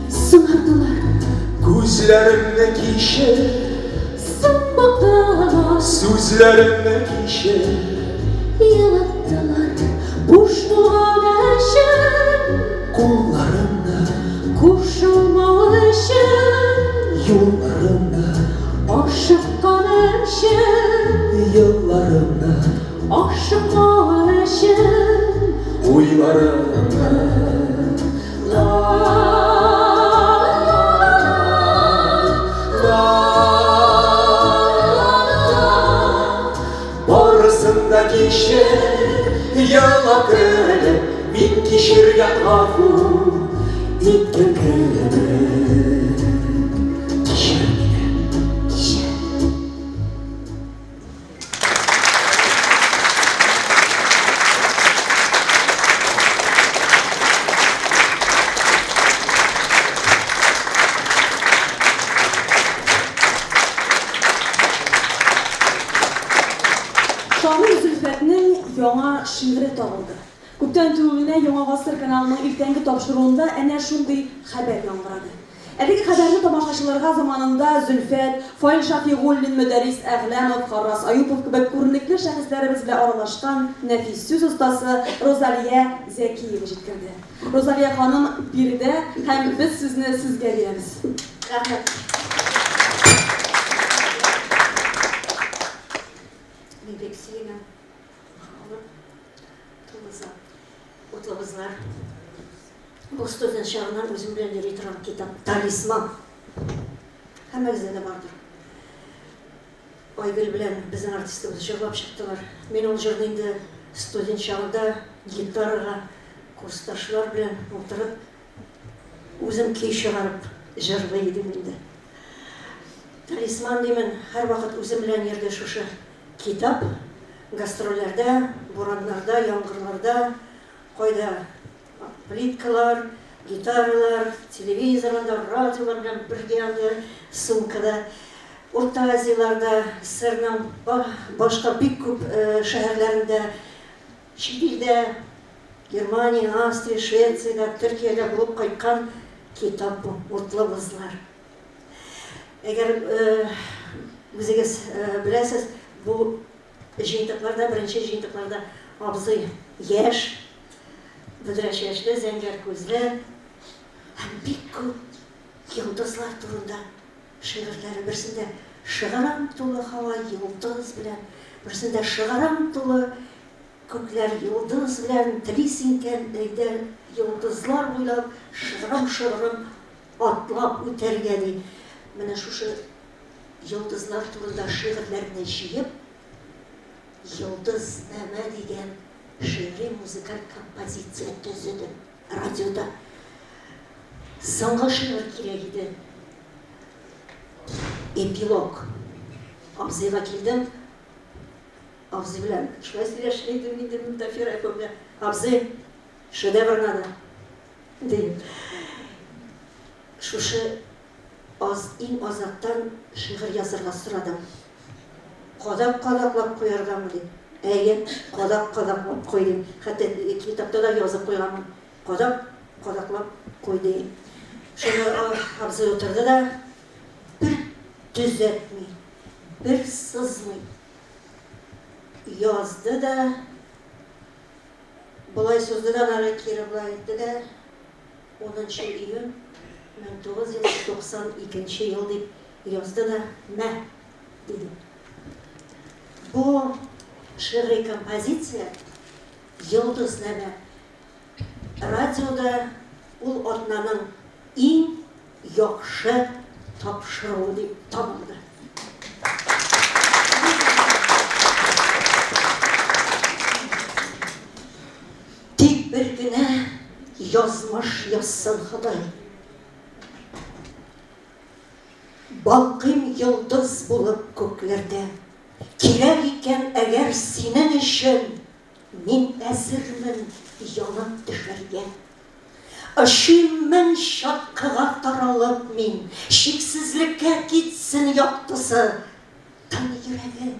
I: Сыңардылар.
B: Күзләремне кичер,
I: Соң бактылар.
B: Сүзләремне кичер.
I: Елаттылар. Буш булган өчен.
B: Кулларымны.
I: Кушылмау өчен.
B: Юлларымны.
I: Ашыккан өчен.
B: Елларымны.
I: Ашыкмау өчен.
B: Уйларымны. Барысын да кичер, елап көлеп, мин кичергән гафу иткән кебек. Кичер мине, кичер.
C: Шагыйрь Зөлфәтнең яңа шигыре табылды. Күптән түгел генә Яңа гасыр каналының иртәнге тапшыруында әнә шундый хәбәр яңгырады. Әлеге хәбәрне тамашачыларга заманында Зөлфәт, Фаил Шафигуллин, Мөдәррис Әгъләмов, Харрас Аюпов кебек күренекле шәхесләребез белән аралашкан нәфис сүз остасы Розалия Зәкиева җиткерде. Розалия ханым биредә һәм без сүзне сезгә бирәбез.
V: Рәхмәт. Мин бик сөенәм. Алып тулыза. Утлыбызлар. Бу студент чагыннан үзем белән йөри торган китап, Талисман. Һәммәгездә дә бардыр. Айгөл белән безнең артистыбыз җырлап чыктылар. Мин ул җырны инде студент чагында гитарага курсташлар белән утырып, үзем көй чыгарып җырлый идем инде. Талисман димен, һәрвакыт үзем белән йөрде шушы китап. Гастрольләрдә, бураннарда, яңгырларда, кайда Плиткалар, гитаралар, телевизор анда, радиолар белән бергә анда, сумкада. Урта Азияләрдә, СССРның башка бик күп шәһәрләрендә, чит илдә, Германия, Австрия, Швециядә, Төркиядә булып кайткан китап бу, Утлы бозлар. Әгәр үзегез беләсез, бу җыентыкларда, беренче җыентыкларда абзый яшь, Бөдрә чәчле, зәңгәр күзле һәм бик күп йолдызлар турында шигырьләре. Берсендә Шыгырым тулы һава йолдыз белән, берсендә Шыгырым тулы күкләр йолдыз белән, телисең икән, әйдә йолдызлар буйлап шыгрым-шыгрым атлап үтәргә, ди. Менә шушы йолдызлар турында шигырьләрне җыеп, Йолдызнамә дигән шигъри музыкаль композиция төзедем радиода. Соңгы шигырь кирәк иде. Эпилог. Абзыйга килдем. Абзый белән шулай сөйләшә идем инде Мөнтафира апа белән. Абзый, шедевр надо. Дим. Шушы аз, иң азактан шигырь язырга сорадым. Кадак-кадаклап куяргамы, дим. Әйе, кадак-кадаклап куй, дим. Хәтта китапта да язып куйганмын. Кадак, кадаклап куй, дим. Шуны абзый утырды да, бер төзәтми, бер сызмый язды да. Болай сузды да аннары кире болай итте дә, унынчы июнь 1992 ел дип язды да, мә, диде. Бу шигъри композиция Йолдызнамә радиода ул атнаның иң яхшы тапшыруы дип танылды. Тик бер генә язмыш язсын Ходай. Балкыйм йолдыз булып күкләрдә. Кирәк икән әгәр синең өчен, мин әзермен янып төшәргә. Очыйм мең чаткыга таралып мин, чиксезлеккә китсен яктысы. Тын йөрәгем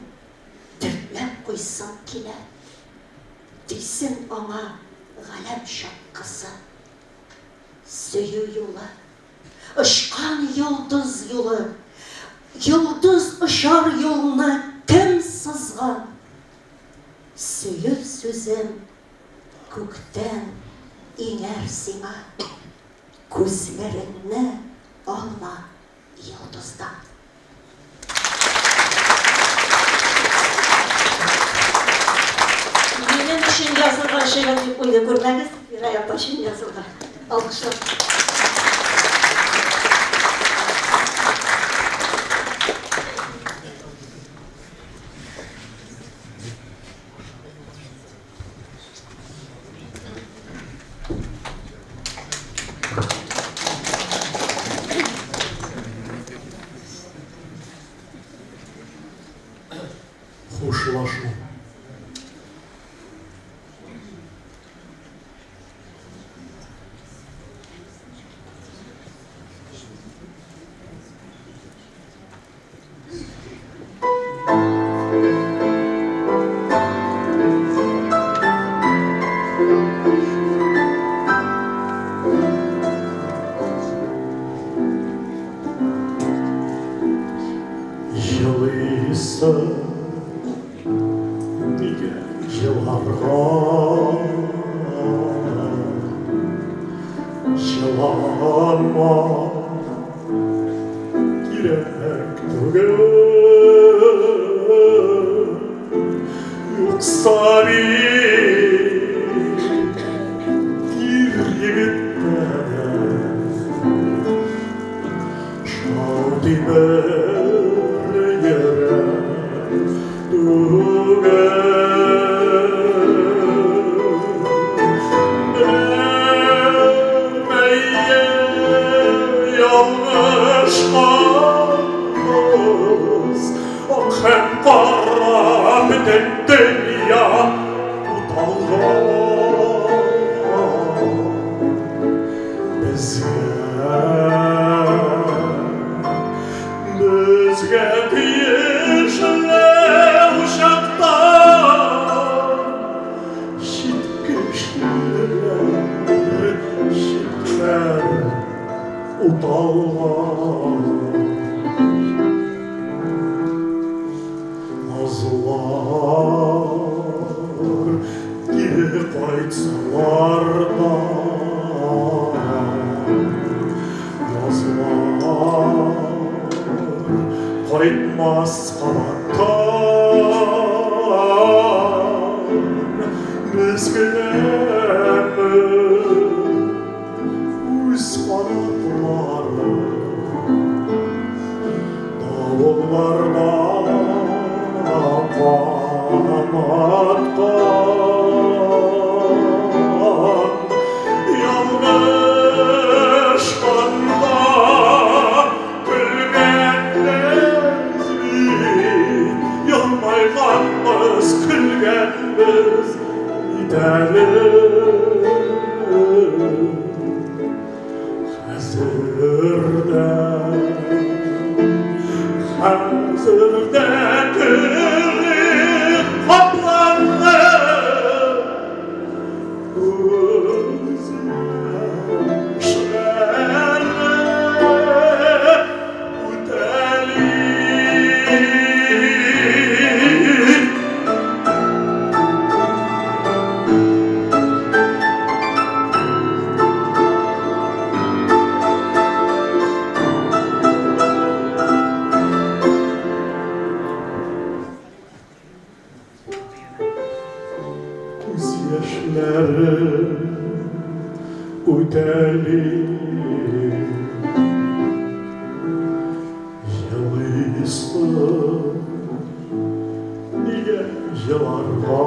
V: дертләп куйсын кинәт, тисен аңа галәм чаткысы. Сөю юлы, очкан йолдыз юлы, йолдыз очар юлны кем сызган? Сөю сүзем Күктән иңәр сиңа. Күзләреңне алма йолдыздан. Минем өчен язылган шигырь дип уйлый күрмәгез, Фирая апа өчен язылган. Алкышлап.
F: Хушлашу. Елыйсың, нигә еларга? Елама. Кирәк түгел. Юкса бит ир-егеттә дә шау тимер йөрәк түгел. Беләм, әйе, Ялгышканбыз, ак һәм кара бөтен дөнья буталган. Безгә, безгә тиешле учакта Чит кешеләр, читләр уталган. Назлар кире кайтсалар да, Язлар кайтмас кабаттан. Без генәме үз канатлары Давыллардан канаткан. Ялгышканда көлгәнбез бит, елмайганбыз, көлгәнбез бит әле. Хәзер дә, хәзер дә көлик капланды. Күз яшьләре үтәли. Иркәли. Елыйсың, нигә еларга?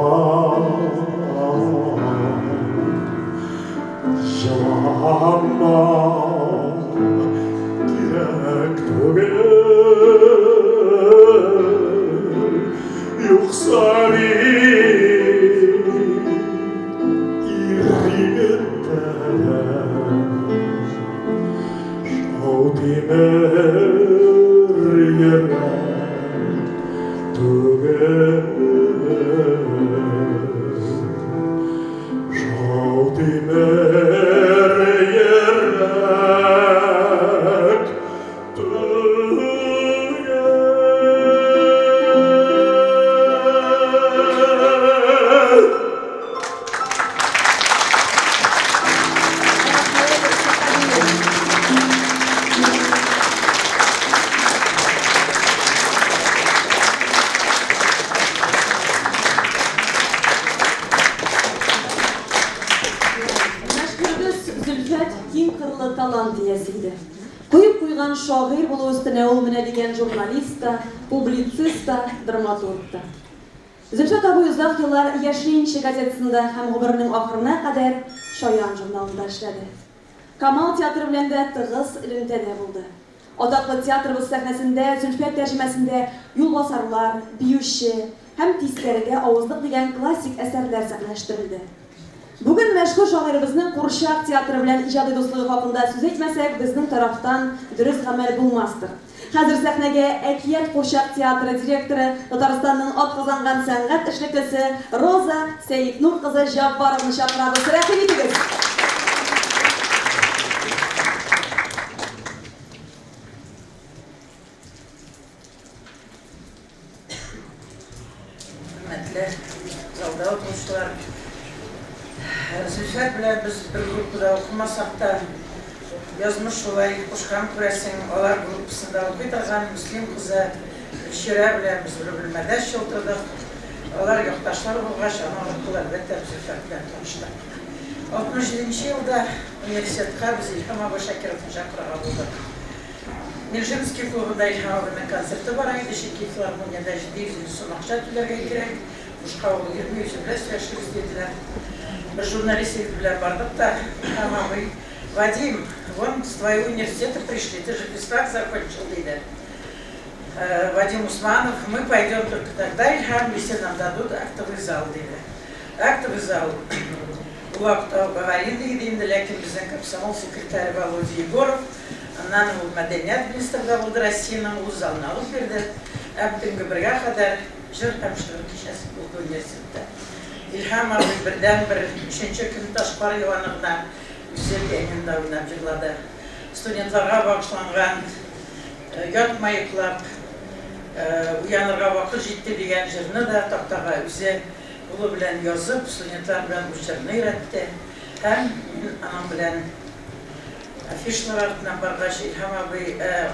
F: Елама, кирәк түгел. Юкса мин ир-егеттән шау тимер йөрәк түгел. Шау тимер йөрәк түгел.
C: Мәшһүребез Зөлфәт киң кырлы талант иясе иде. Коеп куйган шагыйрь булу өстенә ул менә дигән журналист та, публицист та, драматург та. Зөлфәт абый озак еллар Яшьли инче газетасында һәм гомеренең ахырына кадәр Чаян журналында эшләде. Камал театры белән дә тыгыз элемтәдә булды. Атаклы театрыбыз сәхнәсендә Зөлфәт тәрҗемәсендә Юлбасарлар, Биюче һәм Тискәрегә авызлык дигән классик әсәрләр сәхнәләштерелде. Бүген мәшһүр шагыйребезнең курчак театры белән иҗади дуслыгы хакында сүз әйтмәсәк, безнең тарафтан дөрес гамәл булмастыр. Хәзер сәхнәгә Әкият курчак театры директоры, Татарстанның атказанган сәнгать эшлеклесе Роза Сәетнур кызы Җаббарованы чакырабыз. Рәхим итегез!
G: Хөрмәтле залда утыручылар, Зөлфәт белән без бер группада укымасак та, язмыш шулай кушкан күрәсең, алар группасында укый торган Мөслим кызы Гөлчирә белән без бер бүлмәдә утырдык. Алар якташлар булгач, аның аркылы, әлбәттә, без Зөлфәт белән таныштык. 67 нче елда университетка без Илһам абый Шакировны чакырырга булдык. Миржинский клубында Илһам абыйның концерты бара иде, чөнки филармониядә 750 сум акча түләргә кирәк, бушка ул йөрми, үзе белән сөйләшегез, диделәр. Бер журналист егет белән бардык та, Илһам абый, Вадим, вон с твоего университета пришли, ты же физфак закончил, диде. Вадим Усманов, мы пойдем только тогда, Илһам, если нам дадут актовый зал, диде. Актовый зал ул вакытта аварийный иде инде, ләкин безнең комсомол секретаре Володя Егоров, аннан ул мәдәният министры да булды Россиянең, ул залны алып бирде. Һәм төнге бергә кадәр җыр һәм шигырь кичәсе булды университетта. Илһам абый бердәнбер өченче көн таш кар юаны гына үзе пианинода уйнап җырлады. Студентларга багышланган Ятма йоклап, уянырга вакыт җитте дигән җырны да тактага үзе кулы белән язып, студентлар белән бу җырны өйрәтте. Һәм мин аның белән афишалар артыннан баргач, Илһам абый, ә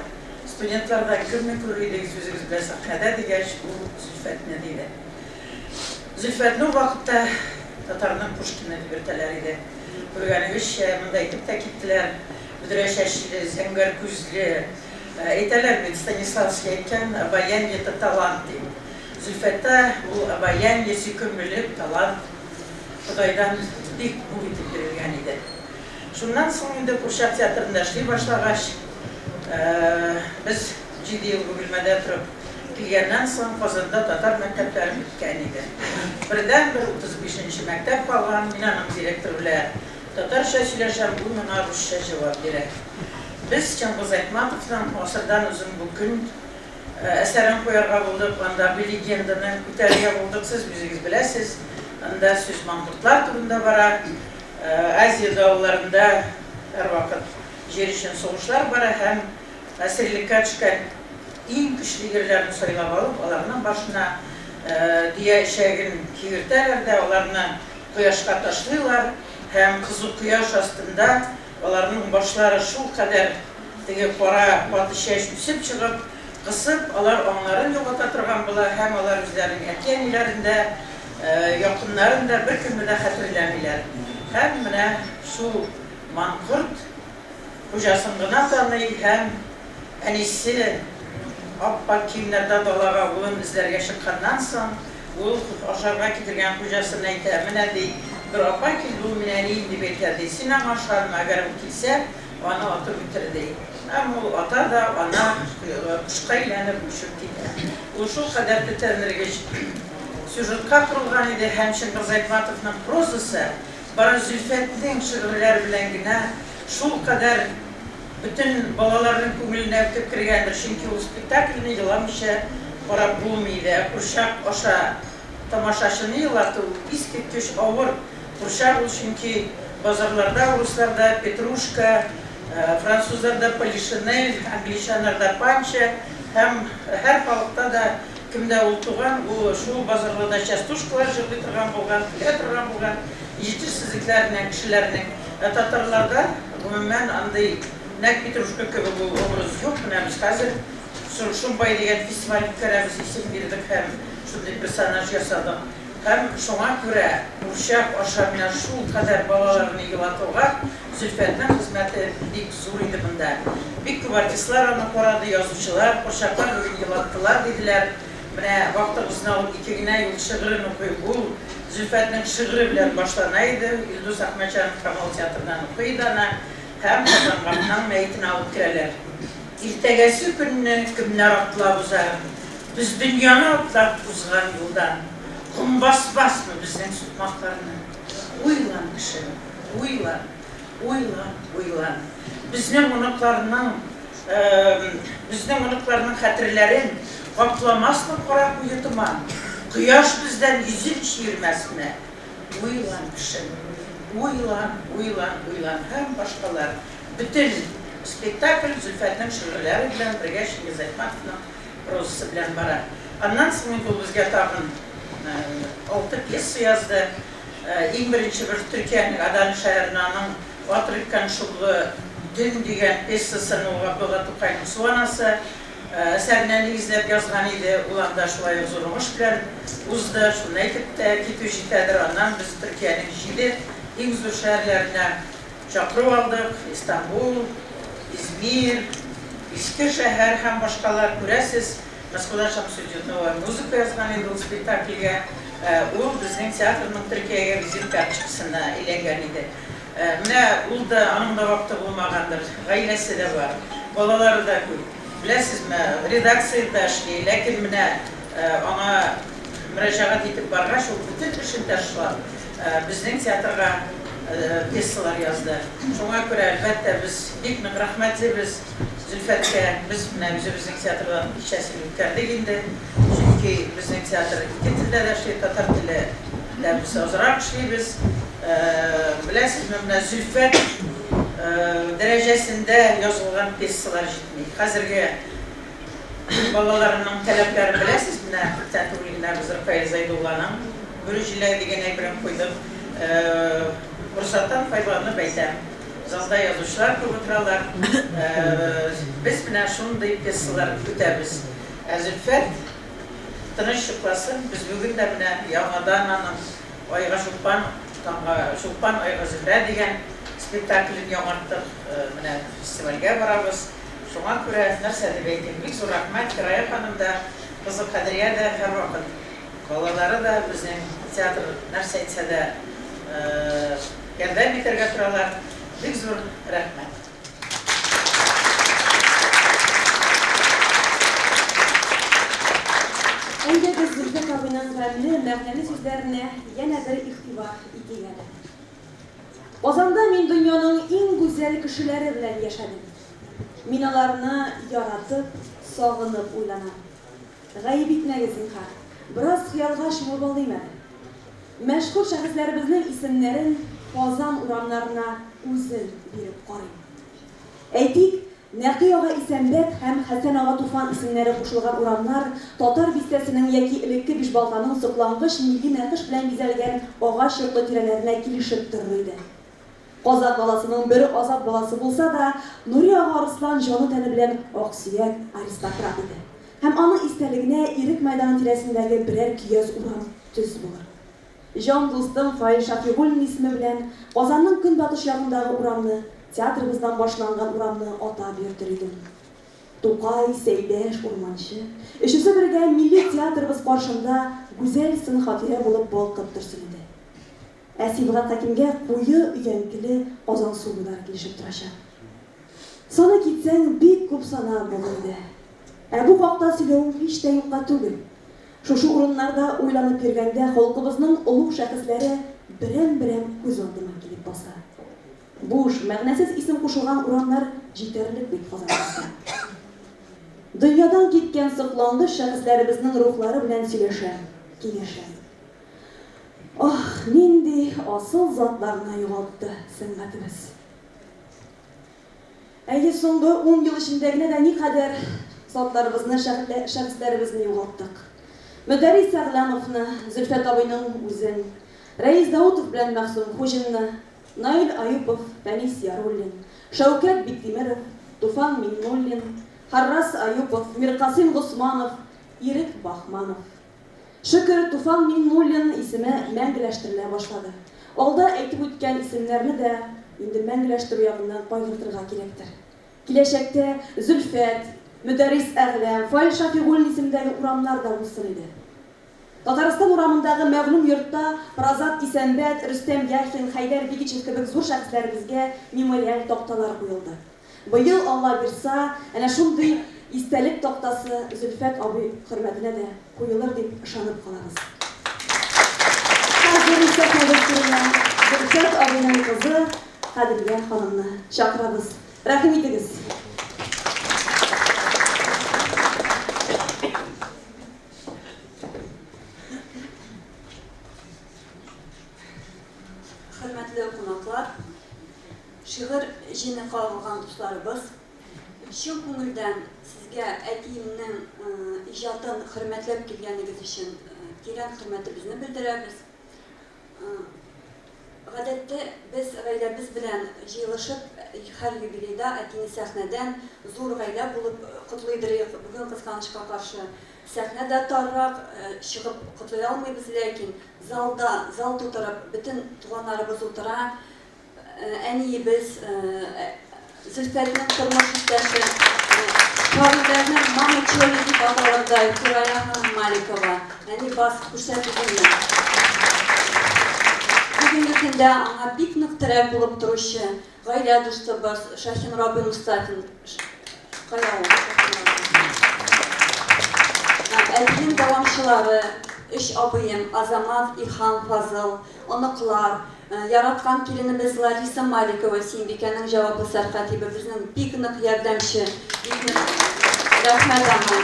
G: студентлардан кемне күрер идегез үзегез белән сәхнәдә дигәч, ул Зөлфәтне диде. Зөлфәтне ул вакытта татарның Пушкины дип йөртәләр иде. Күргәнегезчә, монда әйтеп тә киттеләр, бөдрә чәчле, зәңгәр күзле. Әйтәләр бит, Станиславский әйткән, обаяние это талант дип. Зөлфәттә ул обаяние, сөйкемлелек, талант Ходайдан бик мул итеп бирелгән иде. Шуннан соң инде курчак театрында эшли башлагач, без җиде ел Бөгелмәдә торып килгәннән соң, Казанда татар мәктәпләре беткән иде. Бердәнбер 35 нче мәктәп калган, мин аның директоры белән татарча сөйләшәм, ул миңа русча җавап бирә. Без Чыңгыз Айтматовның Гасырдан озын бу көн әсәрен куярга булдык, андагы легенданы күтәрергә булдык, сез үзегез беләсез, анда сүз маңгыртлар турында бара. Азия далаларында һәрвакыт җир өчен сугышлар бара һәм әсирлеккә төшкән иң көчле ирләрне сайлап алып, аларның башына дөя эчәген кигертәләр дә, аларны кояшка ташлыйлар һәм кызу кояш астында аларның башлары шулкадәр теге кара каты чәч үсеп чыгып, кысып, алар аңнарын югалта торган була һәм алар үзләренең әти-әниләрен дә, якыннарын да, беркемне дә хәтерләмиләр. Һәм менә шул Маңкорт хуҗасын гына таный һәм әнисе ап-ак киемнәрдә далага улын эзләргә чыкканнан соң, ул ашарга китергән хуҗасына әйтә, Менә, ди, бер апа килде, ул мине әнием дип әйтә, ди, син аңа ышанма, әгәр ул килсә, аны атып үтер, ди. Һәм ул ата да, ана кошка әйләнеп очып китә. Ул шулкадәр тетрәндергеч сюжетка корылган иде һәм Чыңгыз Айтматовның прозасы бары Зөлфәтнең шигырьләре белән генә шулкадәр бөтен балаларның күңеленә үтеп кергәндер, чөнки ул спектакльне еламыйча карап булмый иде. Ә курчак аша тамашачыны елату искиткеч авыр. Курчак ул чөнки базарларда урысларда Петрушка, французларда Полишинель, англичаннарда Панча һәм һәр халыкта да кемдә ул туган, ул шул базарларда частушкалар җырлый торган булган, көлә торган булган җитешсезлекләреннән кешеләрнең. Ә татарларда, гомумән, андый нәкъ Петрушка кебек ул образ юк. Менә без хәзер Шомбай дигән фестиваль үткәрәбез, исем бирдек һәм шундый персонаж ясадык. Һәм шуңа күрә курчак аша менә шулкадәр балаларны елатуга Зөлфәтнең хезмәте бик зур иде монда. Бик күп артистлар аны карады, язучылар, курчаклар бүген елаттылар, диделәр. Менә вакытыгызны алып ике генә юл шигырен укыйм. Ул Зөлфәтнең шигыре белән башлана иде. Илдус Әхмәтҗанов Камал театрыннан укый иде аны. Һәм Казангапның мәетен алып керәләр. Иртәгәсе көнне кемнәр атлап узар? Без дөньяны атлап узган юлдан Ком басмасмы безнең сукмакларны? Уйлан, кешем, уйлан, уйлан, уйлан. Безнең оныкларның, безнең оныкларның хәтерләрен Капламасмы кара куе томан? Кояш бездән йөзен чөермәсме? Уйлан, кешем, уйлан, уйлан, уйлан һәм башкалар Бөтен спектакль Зөлфәтнең шигырьләре белән бергә Чингиз Айтматовның прозасы белән бара. Аннан соң инде ул безгә тагын алты пьеса язды. Иң беренче бер Төркиянең Адана шәһәренә аның Атрыккан шомлы төн дигән пьесасын ул Габдулла Тукайның Су анасы әсәренә нигезләп язган иде. Ул анда шулай ук зур уңыш белән узды. Шуны әйтеп тә китү җитәдер. Аннан без Төркиянең җиде иң зур шәһәрләренә Чакыру алдык, Истанбул, Измир, Иске шәһәр һәм башкалар. Күрәсез, Мәсхүдә Шәмсетдинова музыка язган иде ул спектакльгә. Ул безнең театрның Төркиягә визит карточкасына әйләнгән иде. Менә ул да, аның да вакыты булмагандыр. Гаиләсе дә бар, балалары да күп. Беләсезме, редакциядә эшли, ләкин менә аңа мөрәҗәгать итеп баргач, ул бөтен эшен ташлап, безнең театрга пьесалар язды. Шуңа күрә, әлбәттә, без бик нык рәхмәтлебез Зөлфәткә. Без менә үзебезнең театрдан кичәсен үткәрдек инде. Чөнки безнең театр ике телдә дә эшли, татар теле дә без азрак эшлибез. Беләсезме, менә Зөлфәт дәрәҗәсендә язылган пьесалар җитми. Хәзерге Балаларының таләпләрен беләсез, менә күптән түгел генә без Ркаил Зәйдулланың Бөре җиләге дигән әйберен куйдык. Форсаттан файдаланып әйтәм, залда язучылар күп утыралар. Без менә шундый пьесалар көтәбез. Ә Зөлфәт тыныч йокласын, без бүген дә менә яңадан аның Айга Чулпан, таңга Чулпан, Айга Зөһрә дигән спектаклен яңарттык. Менә фестивальгә барабыз. Шуңа күрә, нәрсә дип әйтим, бик зур рәхмәт Фирая ханым да, кызы Кадрия дә һәрвакыт, балалары да безнең театр нәрсә әйтсә дә ярдәм итәргә торалар. Бик зур рәхмәт.
C: Әйдәгез, Зөлфәт абыйның гамьле, мәгънәле сүзләренә янә бер игътибар итик әле. Казанда мин дөньяның иң гүзәл кешеләре белән яшәдем. Мин аларны яратып, сагынып уйланам. Гаеп итмәгез, зинһар, бераз хыялга чумып алыйм әле. Мәшһүр шәхесләребезнең исемнәрен Казан урамнарына үзем биреп карыйм. Әйтик, Нәкый ага Исәнбәт һәм Хәсән ага Туфан исемнәре кушылган урамнар Татар бистәсенең яки элекке Бишбалтаның соклангыч милли нәкыш белән бизәлгән агач йортлы тирәләренә килешеп торыр иде. Казакъ баласының бер азат баласы булса да, Нури ага Арыслан җаны-тәне белән аксөяк аристократ иде. Һәм аның истәлегенә Ирек мәйданы тирәсендәге берәр көяз урам төз булыр. Җан дустым Фаил Шафигуллин исеме белән Казанның көнбатыш ягындагы урамны, театрыбыздан башланган урамны атап йөртер идем. Тукай, Сәйдәш, Урманче, өчесе бергә милли театрыбыз каршында гүзәл сын-хатирә булып балкып торсын иде. Ә Сибгат Хәкимгә куе өянкеле Казансу буйлары килешеп торачак. Саный китсәң, бик күп санап булыр иде. Ә бу хакта сөйләвем һич тә юкка түгел. Шушы урыннарда уйланып йөргәндә халкыбызның олуг шәхесләре берәм-берәм күз алдыма килеп баса. Буш, мәгънәсез исем кушылган урамнар җитәрлек бит Казаныбызда. Дөньядан киткән соклангыч шәхесләребезнең рухлары белән сөйләшәм, киңәшәм. Аһ, нинди асыл затларны югалтты сәнгатебез! Әйе, соңгы ун ел эчендә генә дә никадәр затларыбызны, шәхесләребезне югалттык. Мөдәррис Әгъләмовны, Зөлфәт абыйның үзен, Рәис Даутов белән Мәгъсүм Хуҗинны, Наил Аюпов, Фәнис Яруллин, Шәүкәт Биктимеров, Туфан Миңнуллин, Харрас Аюпов, Миркасыйм Госманов, Ирек Баһманов. Шөкер, Туфан Миңнуллин исеме мәңгеләштерелә башлады. Алда әйтеп үткән исемнәрне дә инде мәңгеләштерү ягыннан кайгыртырга кирәктер. Киләчәктә Зөлфәт, Мөдәррис Әгъләм, Фаил Шафигуллин исемендәге урамнар да булсын иде. Татарстан урамындагы мәгълүм йортта Празат Исәнбәт, Рөстәм Яхин, Хәйдәр Бигичев кебек зур шәхесләребезгә мемориаль такталар куелды. Быел, Алла бирса, әнә шундый истәлек тактасы Зөлфәт абый хөрмәтенә дә куелыр дип ышанып калабыз. Хәзер исә сәхнәбез түренә Зөлфәт абыйның кызы Кадрия ханымны чакырабыз. Рәхим итегез!
J: Хөрмәтле кунаклар, шигырь җене кагылган дусларыбыз, чын күңелдән сезгә әтиемнең иҗатын хөрмәтләп килгәнегез өчен тирән хөрмәтебезне белдерәбез. Гадәттә, без гаиләбез белән җыелышып, һәр юбилейда әтине сәхнәдән зур гаилә булып котлыйдырыйк. Бүген, кызганычка каршы, сәхнә дә таррак, чыгып котлый алмыйбыз, ләкин залда, зал тутырып, бөтен туганнарыбыз утыра. Әниебез, Зөлфәтнең тормыш иптәше, шагыйрьләрнең Мама Чоли дип аталырдай Фирая ханым Маликова, әни бас, күрсәт үзеңне. Бүгенге көндә аңа бик нык терәк булып торучы гаилә дустыбыз Шахин Рабый Мостафин, кая ул, Шахин абый? Әтинең дәвамчылары, өч абыем, Азамат, Илһам, Фазыл, оныклар, Яраткан киленебез Лариса Маликова, Сөембикәнең җаваплы сәркатибе, безнең бик нык ярдәмче, бик нык рәхмәт аңа.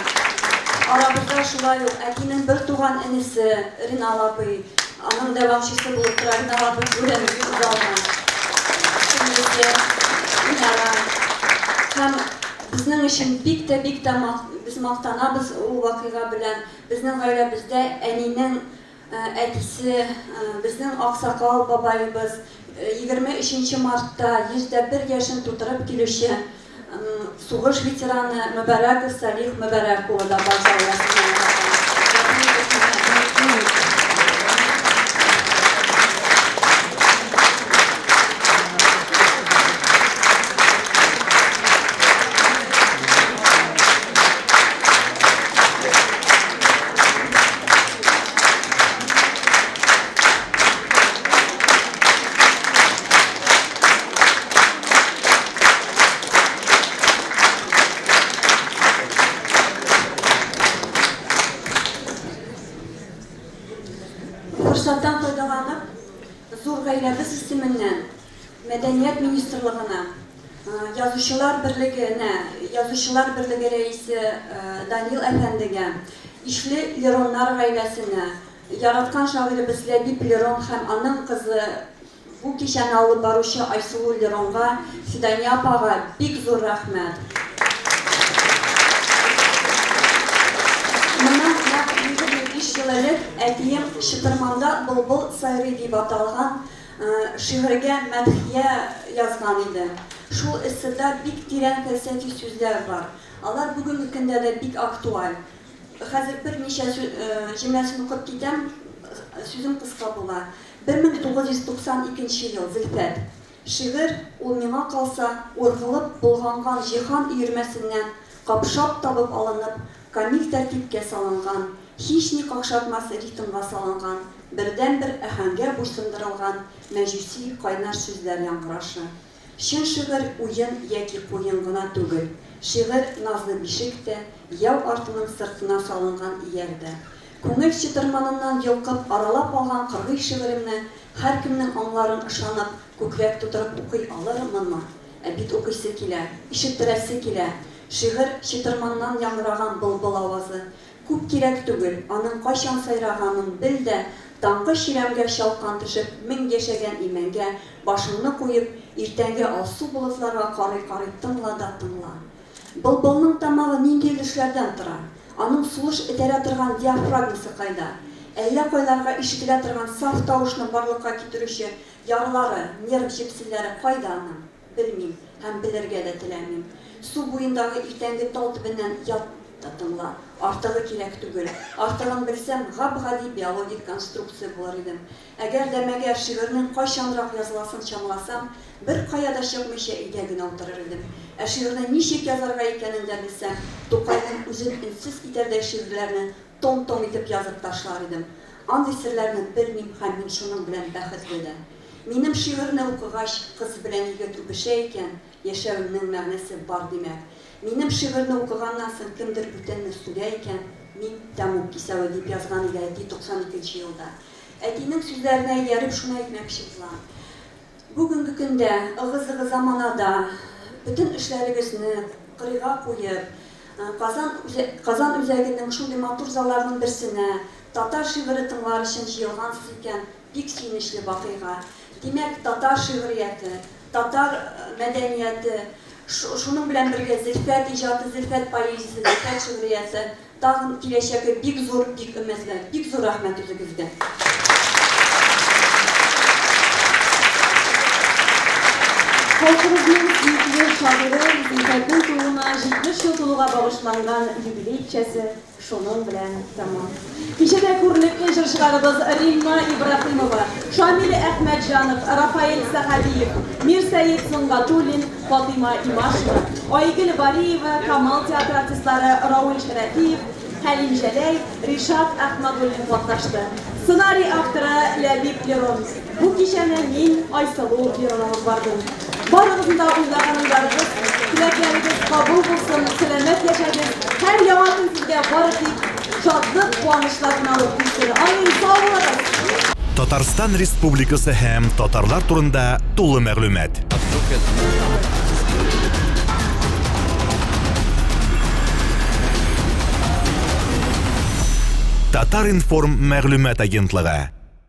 J: Арабызда шулай ук әтинең бертуган энесе Ринал абый, аның дәвамчысы булып тора Ринал абый күрен залда. Сеңлесе Динара. Һәм безнең өчен бик тә, бик тә без мактанабыз ул вакыйга белән. Безнең гаиләбездә әнинең Әтисе, безнең аксакал бабаебыз, 23 нче мартта 101 яшен тутырып килүче сугыш ветераны Мөбәрәков Салих Мөбәрәк улы да бар залда сезнең арада. Форсаттан файдаланып, зур гаиләбез исеменнән Мәдәният министрлыгына, Язучылар берлегенә, Язучылар берлеге рәисе Данил әфәндегә, ишле Лероннар гаиләсенә, яраткан шагыйребез Ләбиб Лерон һәм аның кызы, бу кичәне алып баручы Айсылу Леронга, Фидания апага бик зур рәхмәт. Моннан нәкъ 25 ел элек әтием Чытырманда былбыл сайрый дип аталган Шигырьгә мәдхия язган иде. Шул эсседа бик тирән фәлсәфи сүзләр бар. Алар бүгенге көндә дә бик актуаль. Хәзер берничә җөмләсен укып китәм. Сүзем кыска була. 1992 ел, Зөлфәт. Шигырь, ул миңа калса, ургылып болганган җиһан өермәсеннән капшап табып алынып, камил тәртипкә салынган, һични какшатмас ритмга салынган, бердәнбер аһәңгә буйсындырылган мәҗүси кайнар сүзләр яңгырашы. Чын шигырь уен яки куен гына түгел. Шигырь, назлы бишек тә, яу артының сыртына салынган ияр дә. Күңел чытырманыннан йолкып, аралап алган кыргый шигыремне һәркемнең аңларын ышанып, күкрәк тутырып укый алырмынмы? Ә бит укыйсы килә, ишеттерәсе килә. Шигырь, чытырманнан яңгыраган былбыл авазы. Күп кирәк түгел, аның кайчан сайраганын бел дә, таңгы чирәмгә чалкан төшеп, мең яшәгән имәнгә башыңны куеп, иртәнге алсу болытларга карый-карый тыңла да тыңла. Былбылның тамагы нинди өлешләрдән тора? Аның сулыш этәрә торган диафрагмасы кайда? Әллә кайларга ишетелә торган саф тавышны барлыкка китерүче ярлары, нерв җепселләре кайда аның? Белмим һәм белергә дә теләмим. Су буендагы иртәнге тал төбеннән ят та тыңла. Артыгы кирәк түгел. Артыгын белсәм, гап-гади биологик конструкция булыр идем. Әгәр дә мәгәр шигырьнең кайчанрак языласын чамаласам, беркая да чыкмыйча өйдә генә утырыр идем. Ә шигырьне ничек язарга икәнен дә белсәм, Тукайның үзен өнсез итәрдәй шигырьләрне том-том итеп язып ташлар идем. Андый серләрне белмим һәм мин шуның белән бәхетле дә. Минем шигырьне укыгач, кыз белән егет үбешә икән, яшәвемнең мәгънәсе бар, димәк. Минем шигырьне укыганнан соң кемдер бүтәнне сүгә икән, мин, тәмуг кисәве, дип язган иде әти 92 нче елда. Әтинең сүзләренә ияреп шуны әйтмәкче булам. Бүгенге көндә, ыгы-зыгы заманада, бөтен эшләрегезне кырыйга куеп, Казан Казан үзәгенең шундый матур залларының берсенә татар шигыре тыңлар өчен җыелгансыз икән, Бик сөенечле вакыйга. Димәк, татар шигърияте, татар мәдәнияте, шуның белән бергә Зөлфәт иҗаты, Зөлфәт поэзиясе, Зөлфәт шигърияте тагын киләчәге бик зур, бик өметле. Бик зур рәхмәт үзегезгә.
C: Халкыбызның сөекле шагыйре Зөлфәтнең тууына 70 ел тулуга багышланган юбилей кичәсе Шуның белән тәмам. Кичәдә күренекле җырчыларыбыз Римма Ибраһимова, Шамил Әхмәтҗанов, Рафаэль Сәхәбиев, Мирсәет Сөнгатуллин, Фатыйма Имашева, Айгөл Бариева, Камал театры артистлары Рауль Шәрәфиев, Хәлим Җәләй, Ришат Әхмәдуллин катнашты. Сценарий авторы Ләбиб Лерон. Бу кичәне мин, Айсылу Лерон алып бардым. Барыгызның да уйлаган уйларыгыз, теләкләрегез кабул булсын, сәламәт яшәгез, һәр яңа көн сезгә бары тик шатлык, куанычлар гына алып килсен. Амин, сау булыгыз!
E: Татарстан Республикасы һәм татарлар турында тулы мәгълүмат. Татар-информ мәгълүмат агентлыгы.